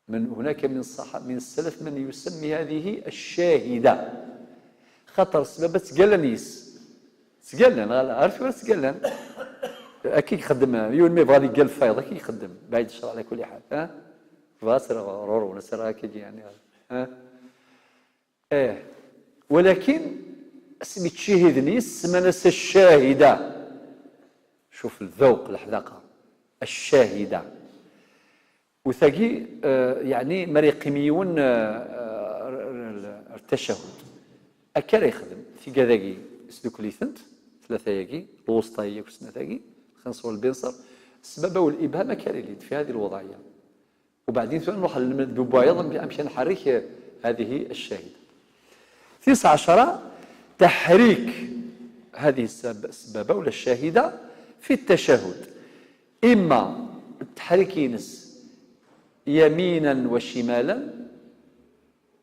من هناك من الصحابة من السلف من يسمي هذه الشاهدة، خاطر السبابة تقلن يس تقلن عرفت ولا تقلن. أكيد يخدم يوم ما يبغى يقل فايض، أكيد يخدم بعيد الشر على كل حال. ها فاسر رورو نسر أكيد يعني. ها ايه، ولكن اسمي تشهدني السمانة الشاهدة. شوف الذوق، الحذاقة، الشاهدة. وثاقي آه، يعني مريقي ميون آه، آه، التشهد أكا يخدم في كذاكي سلوك ليثنت ثلاثة ياكي، الوسطى هي كسنا ثاقي، خنصر والبنصر، السبابة والإبهام أكا يليد في هذه الوضعية. وبعدين ثم نروح للمد ببايض أمشي نحرك هذه الشاهدة. تسعة عشر، تحريك هذه السبابة ولا الشاهدة في التشهد، إما التحريك ينس يمينا وشمالا،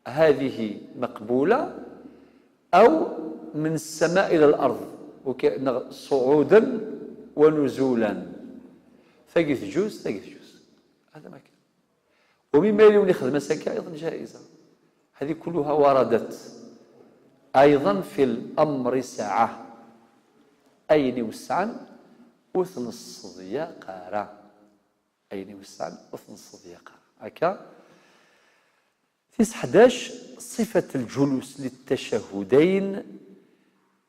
هذه مقبولة، أو من السماء إلى الأرض، صعودا ونزولا. ثقيث جوز، ثقيث جوز. هذا ما كان. ومما يلي ونخدم سكا أيضا جائزة. هذه كلها وردت أيضا في الأمر ساعة. أين يوسعن وثن الصديقة. أين يوسعن وثن الصديقة. هكا. في حداش، صفة الجلوس للتشهدين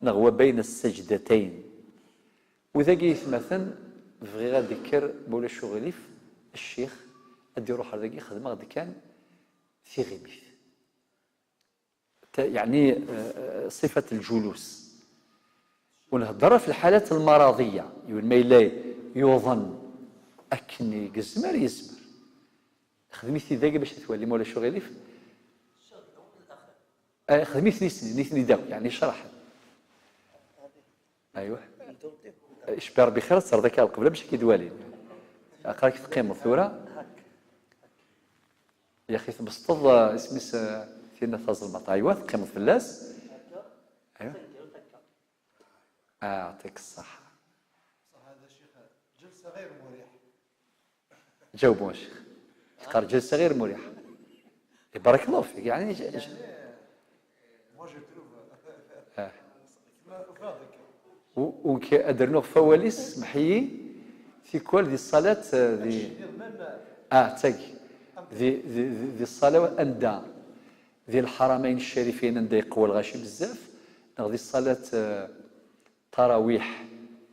نغوى بين السجدتين. وذاقي يثمثن بغي غادي كر مولا شغليف الشيخ أدي روح ذاقي خدمة غادي كان في غيميث. يعني آه، صفة الجلوس. ونهضر في الحالات المرضية يقول ما إلا يوظن أكني قزمر يزمر. خدميتي ذاك باش تولي مولا شغليف. آه، خدميت نيسني نيسني داك يعني شرح. ايوه. اش بربي خير صار ذاك قبل باش كيدوالي. قالك تقيم الثوره. يا اخي تبسطض اسمي س- فينا تظلمت ايوه تقيم فلاس. ايوه. آه، يعطيك الصحه. صح، هذا الشيخ جلسه غير مريحه. جاوبوا الشيخ. تقار جلسه غير مريحه. بارك الله فيك يعني ج- ج- آه. و- وك ادرنوغ فواليس محيي في كل دي الصلاه دي. اه تاكي دي دي دي, دي الصلاه واندا دي الحرمين الشريفين اندا يقوى الغاشي بزاف. نغدي الصلاه آه، تراويح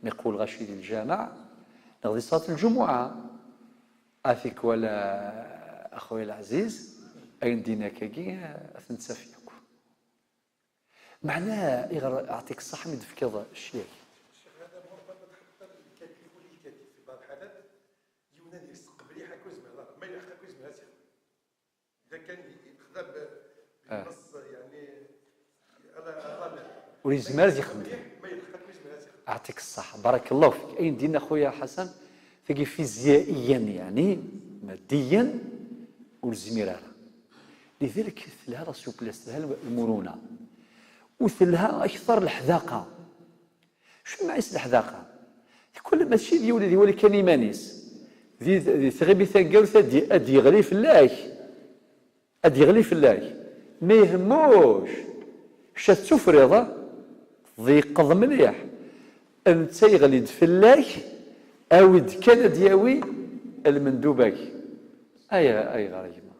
ميقول غاشي دي الجامع. نغدي صلاه الجمعه. اثيك ولا اخويا العزيز اين دينا كاكي اثنتسافيكو. معناه يغر اعطيك الصحه من تفكيض الشيء. الشيخ هذا مرتبط حتى بالكاتب والكاتب في بعض الحالات يولد يستقبل حكوز من ما يحكوز من هذه. اذا كان Ur yezmir ad yexdem. Aɛṭik ṣṣeḥ, barakallahu fik. Ayen d-yenna xuya Ḥasan, tagi fizyaiyan, yeɛni maddiyan, ur nezmir ara. Lidalik telha la souplesse, telha lmuruna. U telha akteṛ leḥdaqa. Acu lmeɛna-s leḥdaqa? Kul mačči d yiwen ad iwali kan iman-is. Di, di tɣibi taneggarut ad d-, ad d-yeɣli fell-ak. Ad d-yeɣli fell-ak. Ma yehmuc, ca tettufriḍ, tḍiqeḍ mliḥ. Netta yeɣli-d fell-ak, awi-d kan ad d-yawi lmendub-agi. Ay, ayɣer a gma?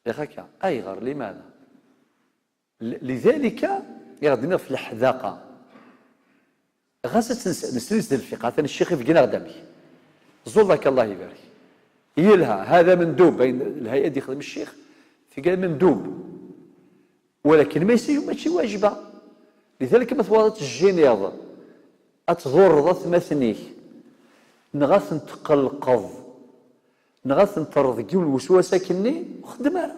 Yak akka, ayɣer, limada? L-, lidalika, i ɣ-d-nniɣ f leḥdaqa. Ɣas ad tens-, nesri-s d lfiqh, atan ccix ibeggen-aɣ-d amek. Ẓullak, Allah ibarek. Yelha, hada mendub, ayen lhay'a d-yexdem ccix, tga mendub. Walakin ma yesri mačči wajba. Lidalika ma tebɣiḍ ad tejjiniḍ, ad tḍurreḍ atmaten-ik, neɣ ad ten-tqelqeḍ, neɣ ad ten-terreḍ deg yiwen n weswas akkenni, ur xeddem ara.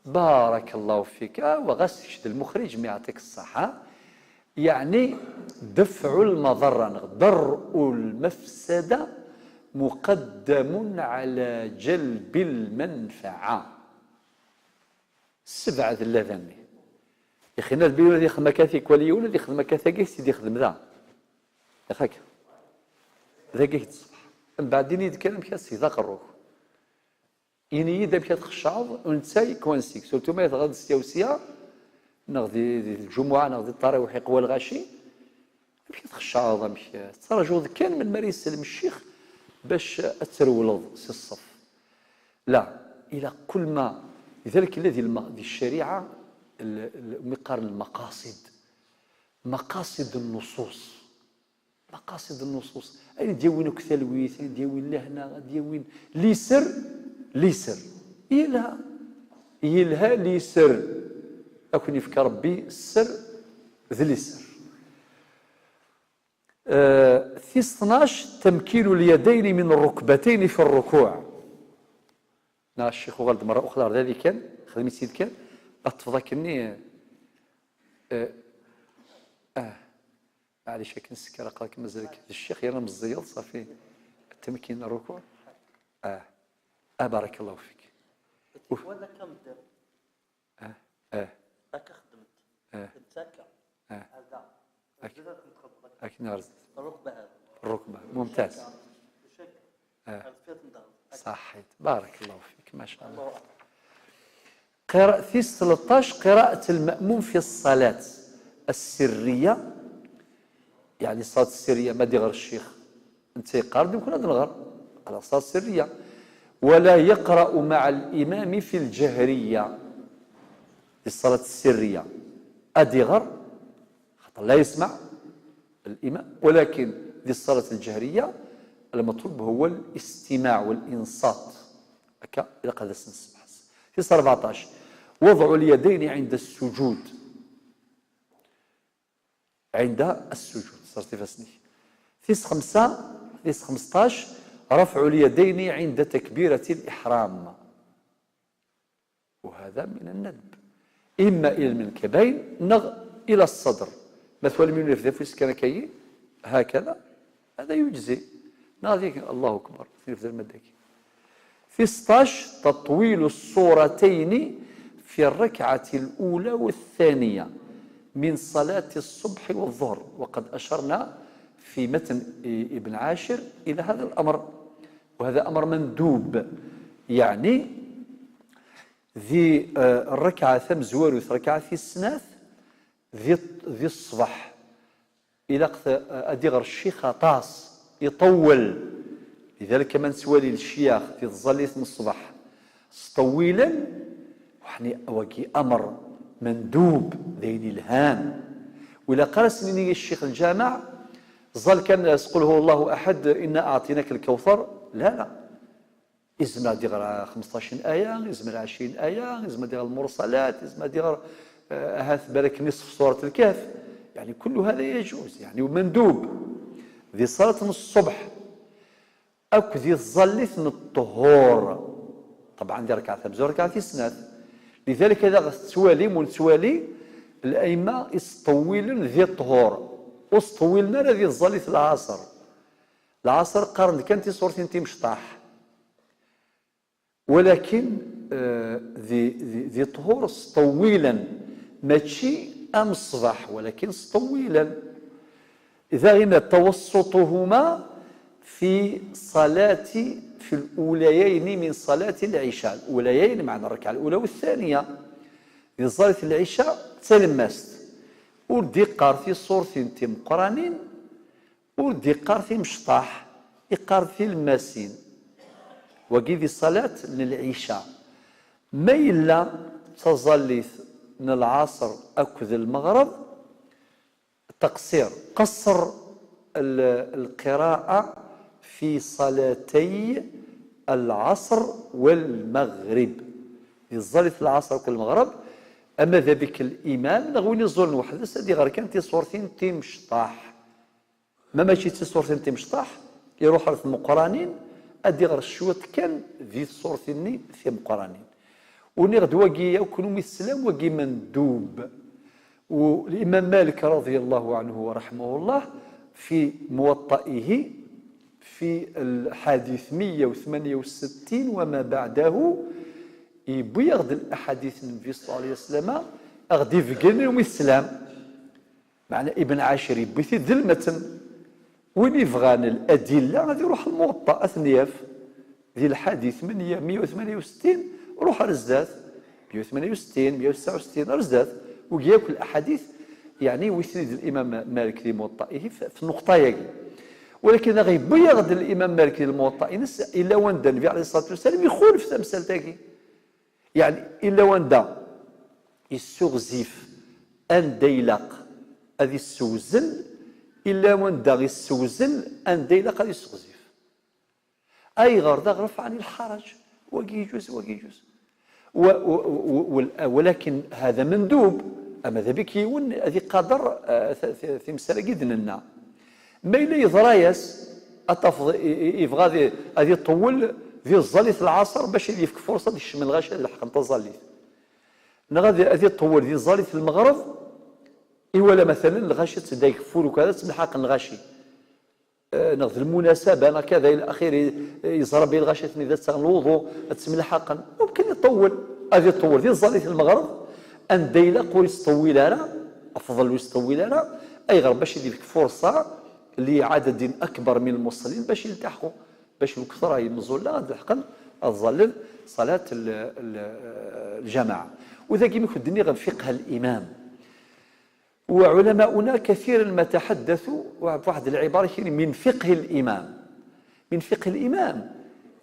Barakallahu fik. Awa, ɣas kečč d lmuxriǧ, mi yeɛṭik ṣṣeḥḥa. Yeɛni, دفع المضرة, neɣ درء المفسدة مقدم على جلب المنفعة. Ssebɛed llada-nni. Ixina d yiwen ad yexdem akka tikwal yiwen, ad yexdem akka tagi, s-id-yexdem da. Yak akka. Dagi d ṣṣbeḥ. Mbeɛd ini-d kan amek ad s-yḍaq rruk. Ini-yi-d amek ad txeccɛeḍ, u netta yekkwan seg-s. Surtout ma tebɣiḍ sya u sya, neɣ di, di lǧumuɛa, neɣ di ṭṭarawiḥ iqwa lɣaci, amek ad txeccɛeḍ, amek tettrajuḍ kan melmi ara yesselm ccix bac ad trewleḍ si ṣṣef. La, ilaq kul ma, lidalik yella di lma-, di ccariɛa, l-, l-, umi qqaren lmaqasid. Maqasid n nuṣuṣ. Maqasid n nuṣuṣ. Ayen d-yawin akk talwit, ayen d-yawin lehna, ad d-yawin liser, liser. Yelha. Yelha liser. Ad ken-yefk Rebbi sser d liser. Eh, tis tnac, تمكين اليدين من الركبتين في الركوع. Neɣ ccix uɣal-d merra uxra ar dadi kan, xdem-itt-id kan, ad tefḍ akkenni, eh, ah, maɛlic akken sekker aql-ak mazal-ik d ccix yerna meẓẓiyeḍ, ṣafi, temkin rrukuɛ. Ah, ah, barakallahu fik. Uf. Wala kam ddiɣ. Ah, ah. Akka xedmet. Ah. Xedmet akka. Ah. Hada. Ak-, akken ar zdat. Rrukba hada. Rrukba. Mumtaz. Akka. Ah. Ar deffir n daɣen. Akka. Saḥit. Barakallahu fik. Ma sha Allah. Allahu akbar. Qira-, tis tleṭṭac, قراءة المأموم في الصلاة السرية. Yeɛni ṣṣalat ssirriya, ma d-iɣer ccix, netta yeqqar-d, nekkni ad nɣer. Qqleɣ ṣṣalat ssirriya. ولا يقرأ مع الإمام في الجهرية. Di ṣṣalat ssirriya. Ad iɣer, xaṭer la yesmeɛ الإمام. ولكن di ṣṣalat الجهرية, المطلوب هو الاستماع والإنصات. Akka, ilaq ad as-nesmeḥs. Tis rbeɛṭac. وضع اليدين عند السجود. عند السجود. Sers ifassen-ik. Tis xemsa, tis xmesṭac, رفع اليدين عند تكبيرة الإحرام. وهذا من الندب. إما إلى المنكبين نغ إلى الصدر. Ma twalam yiwen irfed afus kan akkayi, هكذا، هذا يجزي. Neɣ di الله أكبر, irfed alma d dagi. Tis ṭṭac, تطويل السورتين في الركعة الأولى والثانية من صلاة الصبح والظهر، وقد أشرنا في متن ابن عاشر إلى هذا الأمر، وهذا أمر مندوب، يعني di, eh, rrekɛa tamezwarut, rrekɛa tis snat, di, di ṣṣbeḥ, ilaq t-, ad iɣer ccix aṭas, iṭewwel. Lidalik, ma nettwali lecyax di tẓallit n ṣṣbeḥ, sṭewwilen, weḥni, wagi amr mendub, d ayen ilhan. Ur ilaq ara ad s-nini i ccix lǧameɛ, ẓẓal kan s قل هو الله أحد، إنا أعطيناك الكوثر. La, la. Izmer ad iɣer xmesṭac n aya, izmer ɛecrin aya, izmer ad iɣer lmursalat, izmer ad iɣer, eh, ahat balak nisf surat lkehf. يعني كل هذا يجوز، يعني ومندوب. Di ṣṣalat n ṣṣbeḥ, akk di tẓallit n ṭṭhur. طبعا di rrekɛa tamezwarut, rrekɛa tis snat. Lidalik ad aɣ-tettwalim ur nettwali, lɛimma i sṭewwilen di ṭṭhur, ur sṭewwilen ara di tẓallit n lɛaṣer. Lɛaṣer qqaren-d kan tiṣurtin timecṭaḥ. Walakin, eh, di, di, di ṭṭhur sṭewwilen, mačči am ṣṣbeḥ, walakin sṭewwilen. Daɣen tawassuṭuhuma fi ṣalati, fi l-ulayayn min ṣalati lɛica. L-ulayayn, meɛna rrekɛa l-ula u ttaniya. Di tẓallit n lɛica d talemmast. Ur d-iqqar tiṣurtin timeqqranin, ur d-iqqar timecṭaḥ, iqqar tilemmasin. Wagi di ṣalat n lɛica. Ma yella d taẓallit n lɛaṣer akked lmeɣreb, taqṣir, qṣer l-, lqira'a fi ṣalatay lɛaṣer walmeɣrib. Di tẓallit n lɛaṣer akked lmeɣreb, ama d abik limam neɣ win iẓulen weḥd-s, ad iɣer kan tiṣurtin timecṭaḥ. Ma mačči d tiṣurtin timecṭaḥ, iruḥ ɣer tmeqqranin, ad iɣer cwiṭ kan di tṣurtin-nni timeqqranin. U niɣ-d wagi akk, kunwi teslam, wagi mendub. U Imam Malik radiyallahu anhu wa rahimahullah, fi Muwaṭṭa'ihi, fi lḥadit meyya u tmenya u settin wa ma baɛdahu, yewwi-yaɣ-d laḥadit n Nnbi sallallahu alayhi wa sallam, a ɣ-d-ibeggen kunwi teslam. Meɛna Ibn Ɛacir yewwi-t-id d lmetn. Win ibɣan ladilla ad iruḥ Lmuwaṭṭa, ad ten-yaf di lḥadit meyya, meyya u tmenya u settin, ruḥ ar zdat, meyya u tmenya u settin, meyya u tesɛa u settin, ar zdat. Wigi akk laḥadit, yeɛni yewwi-ten-id Limam Malik di Muwaṭṭa-ihi f-, f nnuqṭa-yagi. Walakin a ɣ-yewwi-yaɣ-d Limam Malik di Lmuwaṭṭa-ines, illa wanda Nnbi alayhi ṣṣalatu wassalam ixulef tamsalt-agi. Yeɛni, illa wanda yessuɣzif anda ilaq ad yessewzel, illa wanda yessewzel anda ilaq ad yessuɣzif. Ayɣer? D aɣref ɛni lḥaraǧ. Wagi yeǧuz, wagi yeǧuz. Wa-, wa-, wa-, wa-, walakin hada mendub, ama d abik yiwen ad iqader, eh, t-, t-, timsal-agi d-nenna. Ma yella yeḍra-yas, ad tafeḍ i, i, ibɣa ad i-, ad iṭewwel di tẓallit n lɛaṣer bac ad yefk furṣa ad kecmen lɣaci ad leḥqen taẓallit. Neɣ ad, ad iṭewwel di tẓallit n lmeɣreb, iwala matalan lɣaci ad ttedda yekfur ukad ad ttemlḥaqen lɣaci. Eh, neɣ d lmunasaba, neɣ kada ila axiri, eh, yeẓra belli lɣaci ad ten-id ad ttaɣen lwuḍu, ad ttemlḥaqen. Mumkin iṭewwel, ad iṭewwel di tẓallit n lmeɣreb, anda ilaq ur yesṭewwil ara, afḍel ur yesṭewwil ara, ayɣer? Bac ad yefk furṣa li ɛadadin akbar min lmuṣallin bac iltaḥqu, bac lketṛa n yimẓulla ad leḥqen, ad ẓallen ṣalat l-, l-, lǧamaɛa. U dagi mi k-d-nniɣ fiqh al-imam. وعلماؤنا كثيرا ما تحدثوا بواحد العبارة كاين من فقه الإمام. من فقه الإمام.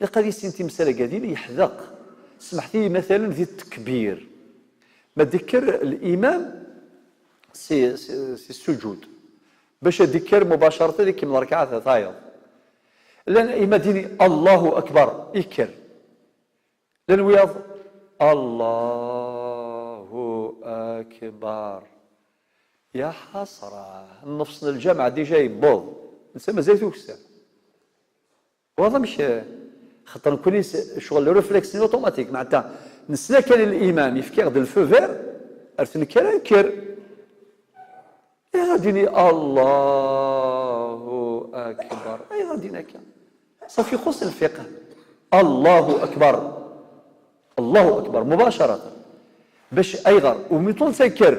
Ilaq ad yissin timsal-agi ad yili yeḥdeq. Smeḥt-iyi, matalan, di ttekbir. Ma d-ikker l'imam si, si, si sujud. Bac ad d-ikker mubacarat ad ikemmel rrkaɛa tayeḍ. Llan ima d-yini Allahu akbar, ikker. Llan wiyaḍ, Allahu akbar. Ya ḥasra, nnefṣ n lǧameɛ déjà yewweḍ. Netta mazal-it ukessar. Waḍ amek, eh, xaṭer nekkni s-, ccɣel le réflexe-nni automatique, meɛna nesla kan i l'imam, yefka-ɣ-d le feu vert, ar tnekker ad nekker. Ayɣer d-ini Allahu akbar? Ayɣer d-ini akka? Safi ixuṣ lfiqh. Allahu akbar. Allahu akbar, mubacaratan. Bac ayɣer? Umiṭun takker,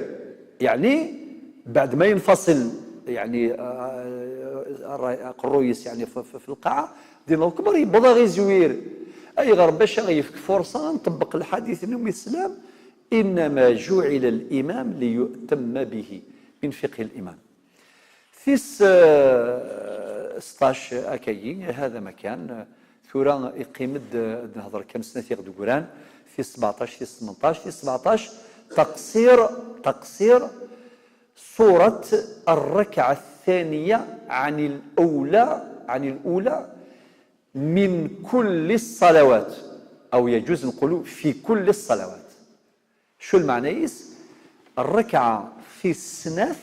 yeɛni, beɛd ma yenfasil, yeɛni, ah, aqerruy-is, yeɛni, f-, f-, f lqaɛa, d-ini Allahu akbar, yewweḍ a ɣ-izwir. Ayɣer? Bac a ɣ-yefk furṣa ad nṭebbeq lḥadit n Ummi Teslam, إنما جعل الإمام ليؤتم به، من فقه الإمام. Tis, eh, seṭṭac akkagi, hada ma kan. Tura iqqim-d, eh, ad nehder kan snat iɣ d-gran. Tis sbeɛṭac, tis tmenṭac, tis sbeɛṭac, taqṣir, taqṣir, surat الركعة الثانية عن الأولى، عن الأولى من كل الصلوات، أو يجوز نقولوا في كل الصلوات. Acu lmeɛna-is? Rrekɛa tis snat,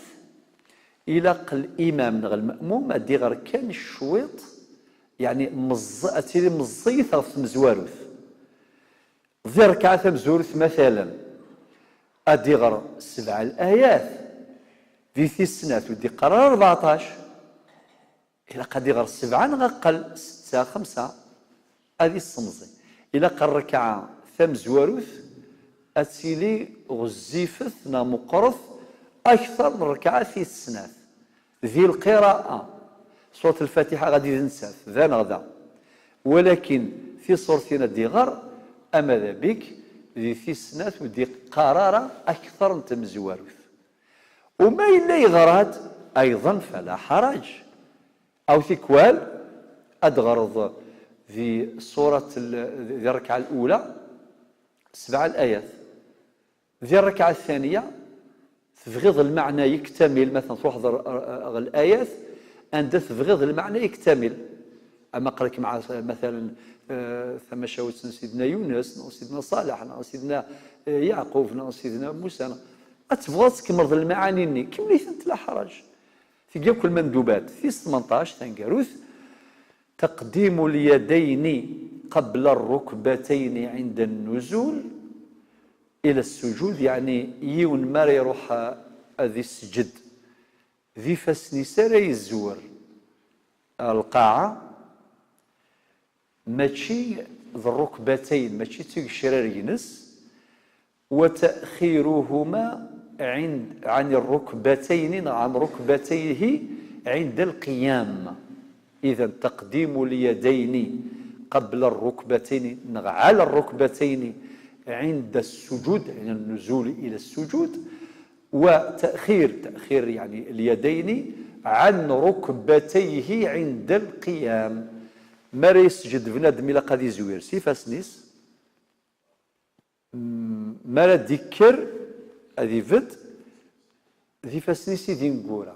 ilaq limam neɣ lme'mum ad d-iɣer kan cwiṭ, yeɛni meẓ-, ad tili meẓẓiyet ɣef tmezwarut. Di rrekɛa tamezwarut, matalan, ad iɣer sebɛa layat, di tis snat ur d-iqqar ara rbeɛṭac. Ilaq ad iɣer sebɛa neɣ aqal, setta, xemsa, ad issemẓi. Ilaq rrekɛa tamezwarut ad tili ɣezzifet neɣ meqqret akter n rrekɛa tis snat. Di lqira'a, surat Lfatiḥa ɣadi d nettat, da neɣ da. Walakin tiṣurtin ad d-iɣer, ama d abik, di tis snat ur d-iqqar ara akter n tmezwarut. Uma yella yeɣra-d, ayḍen fala ḥaraǧ. Aw tikwal, ad d-ɣreḍ di surat l-, di rrekɛa lula, sebɛa layat. Di rrekɛa ttaniya, tebɣiḍ lmeɛna yektamil, matan truḥeḍ ɣer, ɣer, ɣer layat, anda tebɣiḍ lmeɛna yektamil. Ama aql-ik mɛa, matalan, eh, tamacahut n Sidna Yunes, neɣ Sidna Ṣaleḥ, neɣ Sidna, eh, Yeɛqub, neɣ Sidna Musa, neɣ, ad tebɣuḍ ad tkemmleḍ lmaɛani-nni, kemmel-itent la ḥaraǧ. Tigi akk lmandubat, tis tmenṭac, taneggarut, تقديم اليدين قبل الركبتين عند النزول إلى السجود، يعني yiwen mi ara iruḥ ad isǧed, d ifassen-is ara yezwer ar lqaɛa, mačči d rrukbatayn, mačči d tigecrar-ines, وتأخيرهما عند، عن الركبتين، عن ركبتيه عند القيام. إذن تقديم اليدين قبل الركبتين، على الركبتين عند السجود، عند النزول إلى السجود، وتأخير، تأخير يعني اليدين عن ركبتيه عند القيام. Mi ara yesǧed bnadem ilaq ad izwir s ifassen-is. Mm, mi ara d-ikker ad ibedd, d ifassen-is i d ineggura,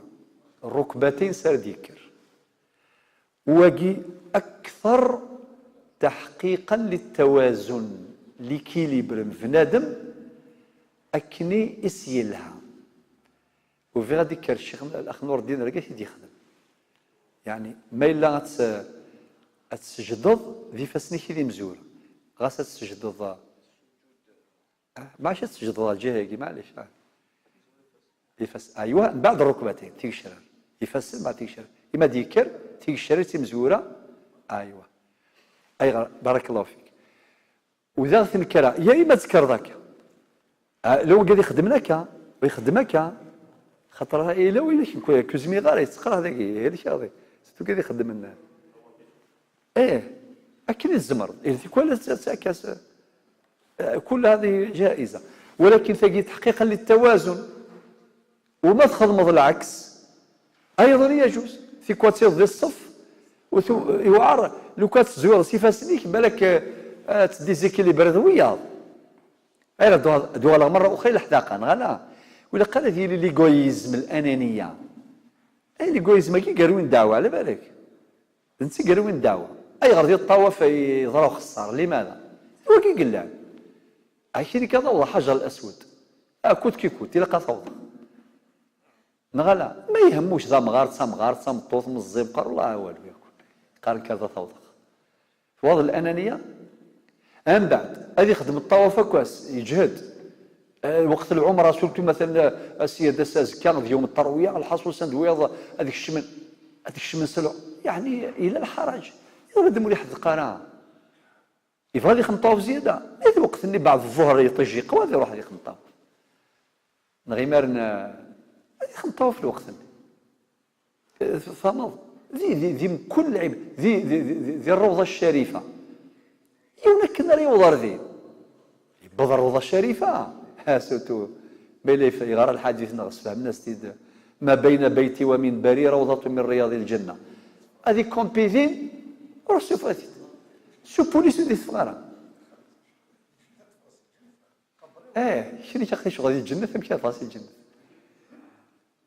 rrukbatayn s ara d-ikker. Wagi akter taḥqiqan littawazun, l'équilibre n bnadem akken i s-yelha. Ur bɣiɣ ad d-ikker ccix Lax Nurdin, rgit i d-yexdem. Yeɛni, ma yella ad tt-, ad tesǧdeḍ d ifassen-ik i d imezwura, ɣas ad tesǧdeḍ, ah, maɛac ad tesǧdeḍ ɣer lǧiha-agi, maɛlic, ah. Ifas-, aywa, mbeɛd rrukbatayn, tigecrar. Ifassen, mbeɛd tigecrar. Ima d-yekker, tigecrar d timezwura, aywa. Ayɣer, barakallahu fik. U daɣ tenker-a, ya ima tzekkreḍ akka. Ah, la wagi ad ixeddmen akka, u ixeddem akka. Xaṭer yella win akken ku-, ku zmiɣ ara yettqerah dagi, yal kra dagi. Surtout wagi ad ixeddmen. Eh, akken i tzemreḍ. Ihi tikwal ad t-, ad t-, akka s-, eh, كل هذه جائزة. Walakin tagi تحقيقا للتوازن. Uma txedmeḍ lɛeks, أيضا يجوز. Tikwal tiḍ di ṣṣef, u tu-, yewɛer, lukan tezwireḍ s ifassen-ik, balak, eh, ad tdizikilibriḍ wiyaḍ. Ayɣer ad uɣaleɣ merra uxi leḥdaqa, neɣ ala? Ur ilaq ara ad yili l'égoïsme, l'ananiya. Ay, l'égoïsme-agi gar win ddeɛwa, ala balak. D netta i yellan win ddeɛwa. Ayɣer di ṭṭawaf ay yeḍra uxeṣṣar? Limada? D wagi i yellan. Akini kan awḍeɣ Ḥajar Laswed. Ah, coûte que coûte, ilaq ad t-awḍeɣ. Neɣ ala? Ma yehmuc d amɣar, d tamɣart, d tameṭṭut, meẓẓi, meqqer, ur awal yakk. Qqaren kan ad t-awḍeɣ. Twaḍ l'ananiya? Mbeɛd, ad ixdem ṭṭawaf akk ass, yeǧhed. Eh, lweqt n lɛumra, surtout, matalan, eh, ass-ya d ass azekka, d yawm ṭṭerwiya, lḥaṣul, send wiyaḍ ad kecmen, ad kecmen s lɛu-, yeɛni, yella lḥaraǧ. Yella d ur iḥdeq ara. Yebɣa ad ixdem ṭṭawaf zzyada. Di lweqt-nni, beɛd ẓẓuher, iṭij yeqwa, ad iruḥ ad ixdem ṭṭawaf. Neɣ imaren, eh, ad ixdem ṭṭawaf lweqt-nni. Eh, tfehmeḍ? Di, di, di mkul lɛib-, di, di, di, di, di Rrawḍa Ccarifa. Yiwen akken ara yewweḍ ar din. Yewweḍ Rrawḍa Ccarifa. Ha, surtout, ma yella yef-, yeɣra lḥadit neɣ sfehmen-as-t-id. ما بين بيتي ومنبري روضة من رياض الجنة. Ad ikumpi din, ruḥ sufeɣ-it-id. S upulis ur d-iteffeɣ ara. Eh, keččini aql-ik ccɣel di lǧennet, amek ara tɣas di lǧennet?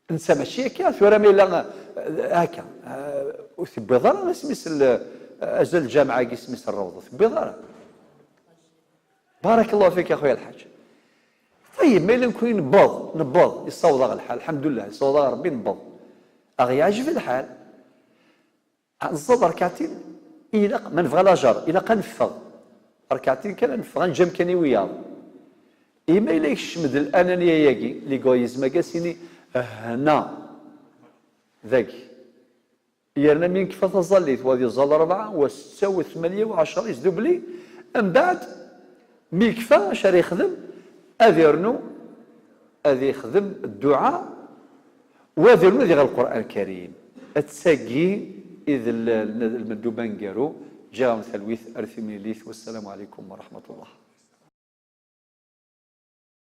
Netta mačči akka, tura ma yella, eh, akka, eh, ur tewwiḍ ara isem-is l-, eh, azal lǧameɛ-agi isem-is Rrawḍa, tewwiḍ ara. Barakallahu fik, a xuya lḥaǧ. Ṭayyeb, ma yella nekni newweḍ, newweḍ, yessaweḍ-aɣ lḥal, lḥemdullah, yessaweḍ-aɣ Rebbi, newweḍ. Aɣ-yeɛjeb lḥal. Ad nẓẓad rkaɛtin, ilaq, ma nebɣa lajer, ilaq ad neffeɣ. Rkaɛtin kan ad neffeɣ, ad neǧǧ amkan i wiyaḍ. Imi yella yekcem-d l'ananiya-agi, l'égoïsme-agi, ad s-yini hna dagi. Yerna mi nekfa taẓallit, wa ad iẓẓal rebɛa, wa setta, wa tmanya, wa ɛecṛa, yesdubli. Mbeɛd, mi yekfa, acu ara yexdem? Ad irnu, ad yexdem dduɛa, wa ad irnu ad iɣer Lqur'an Lkarim. D tagi i d l-, l-, lmendub aneggaru. Ǧǧiɣ-am talwit ar timlilit. Wassalamu ɛalaykum wa raḥmatullah.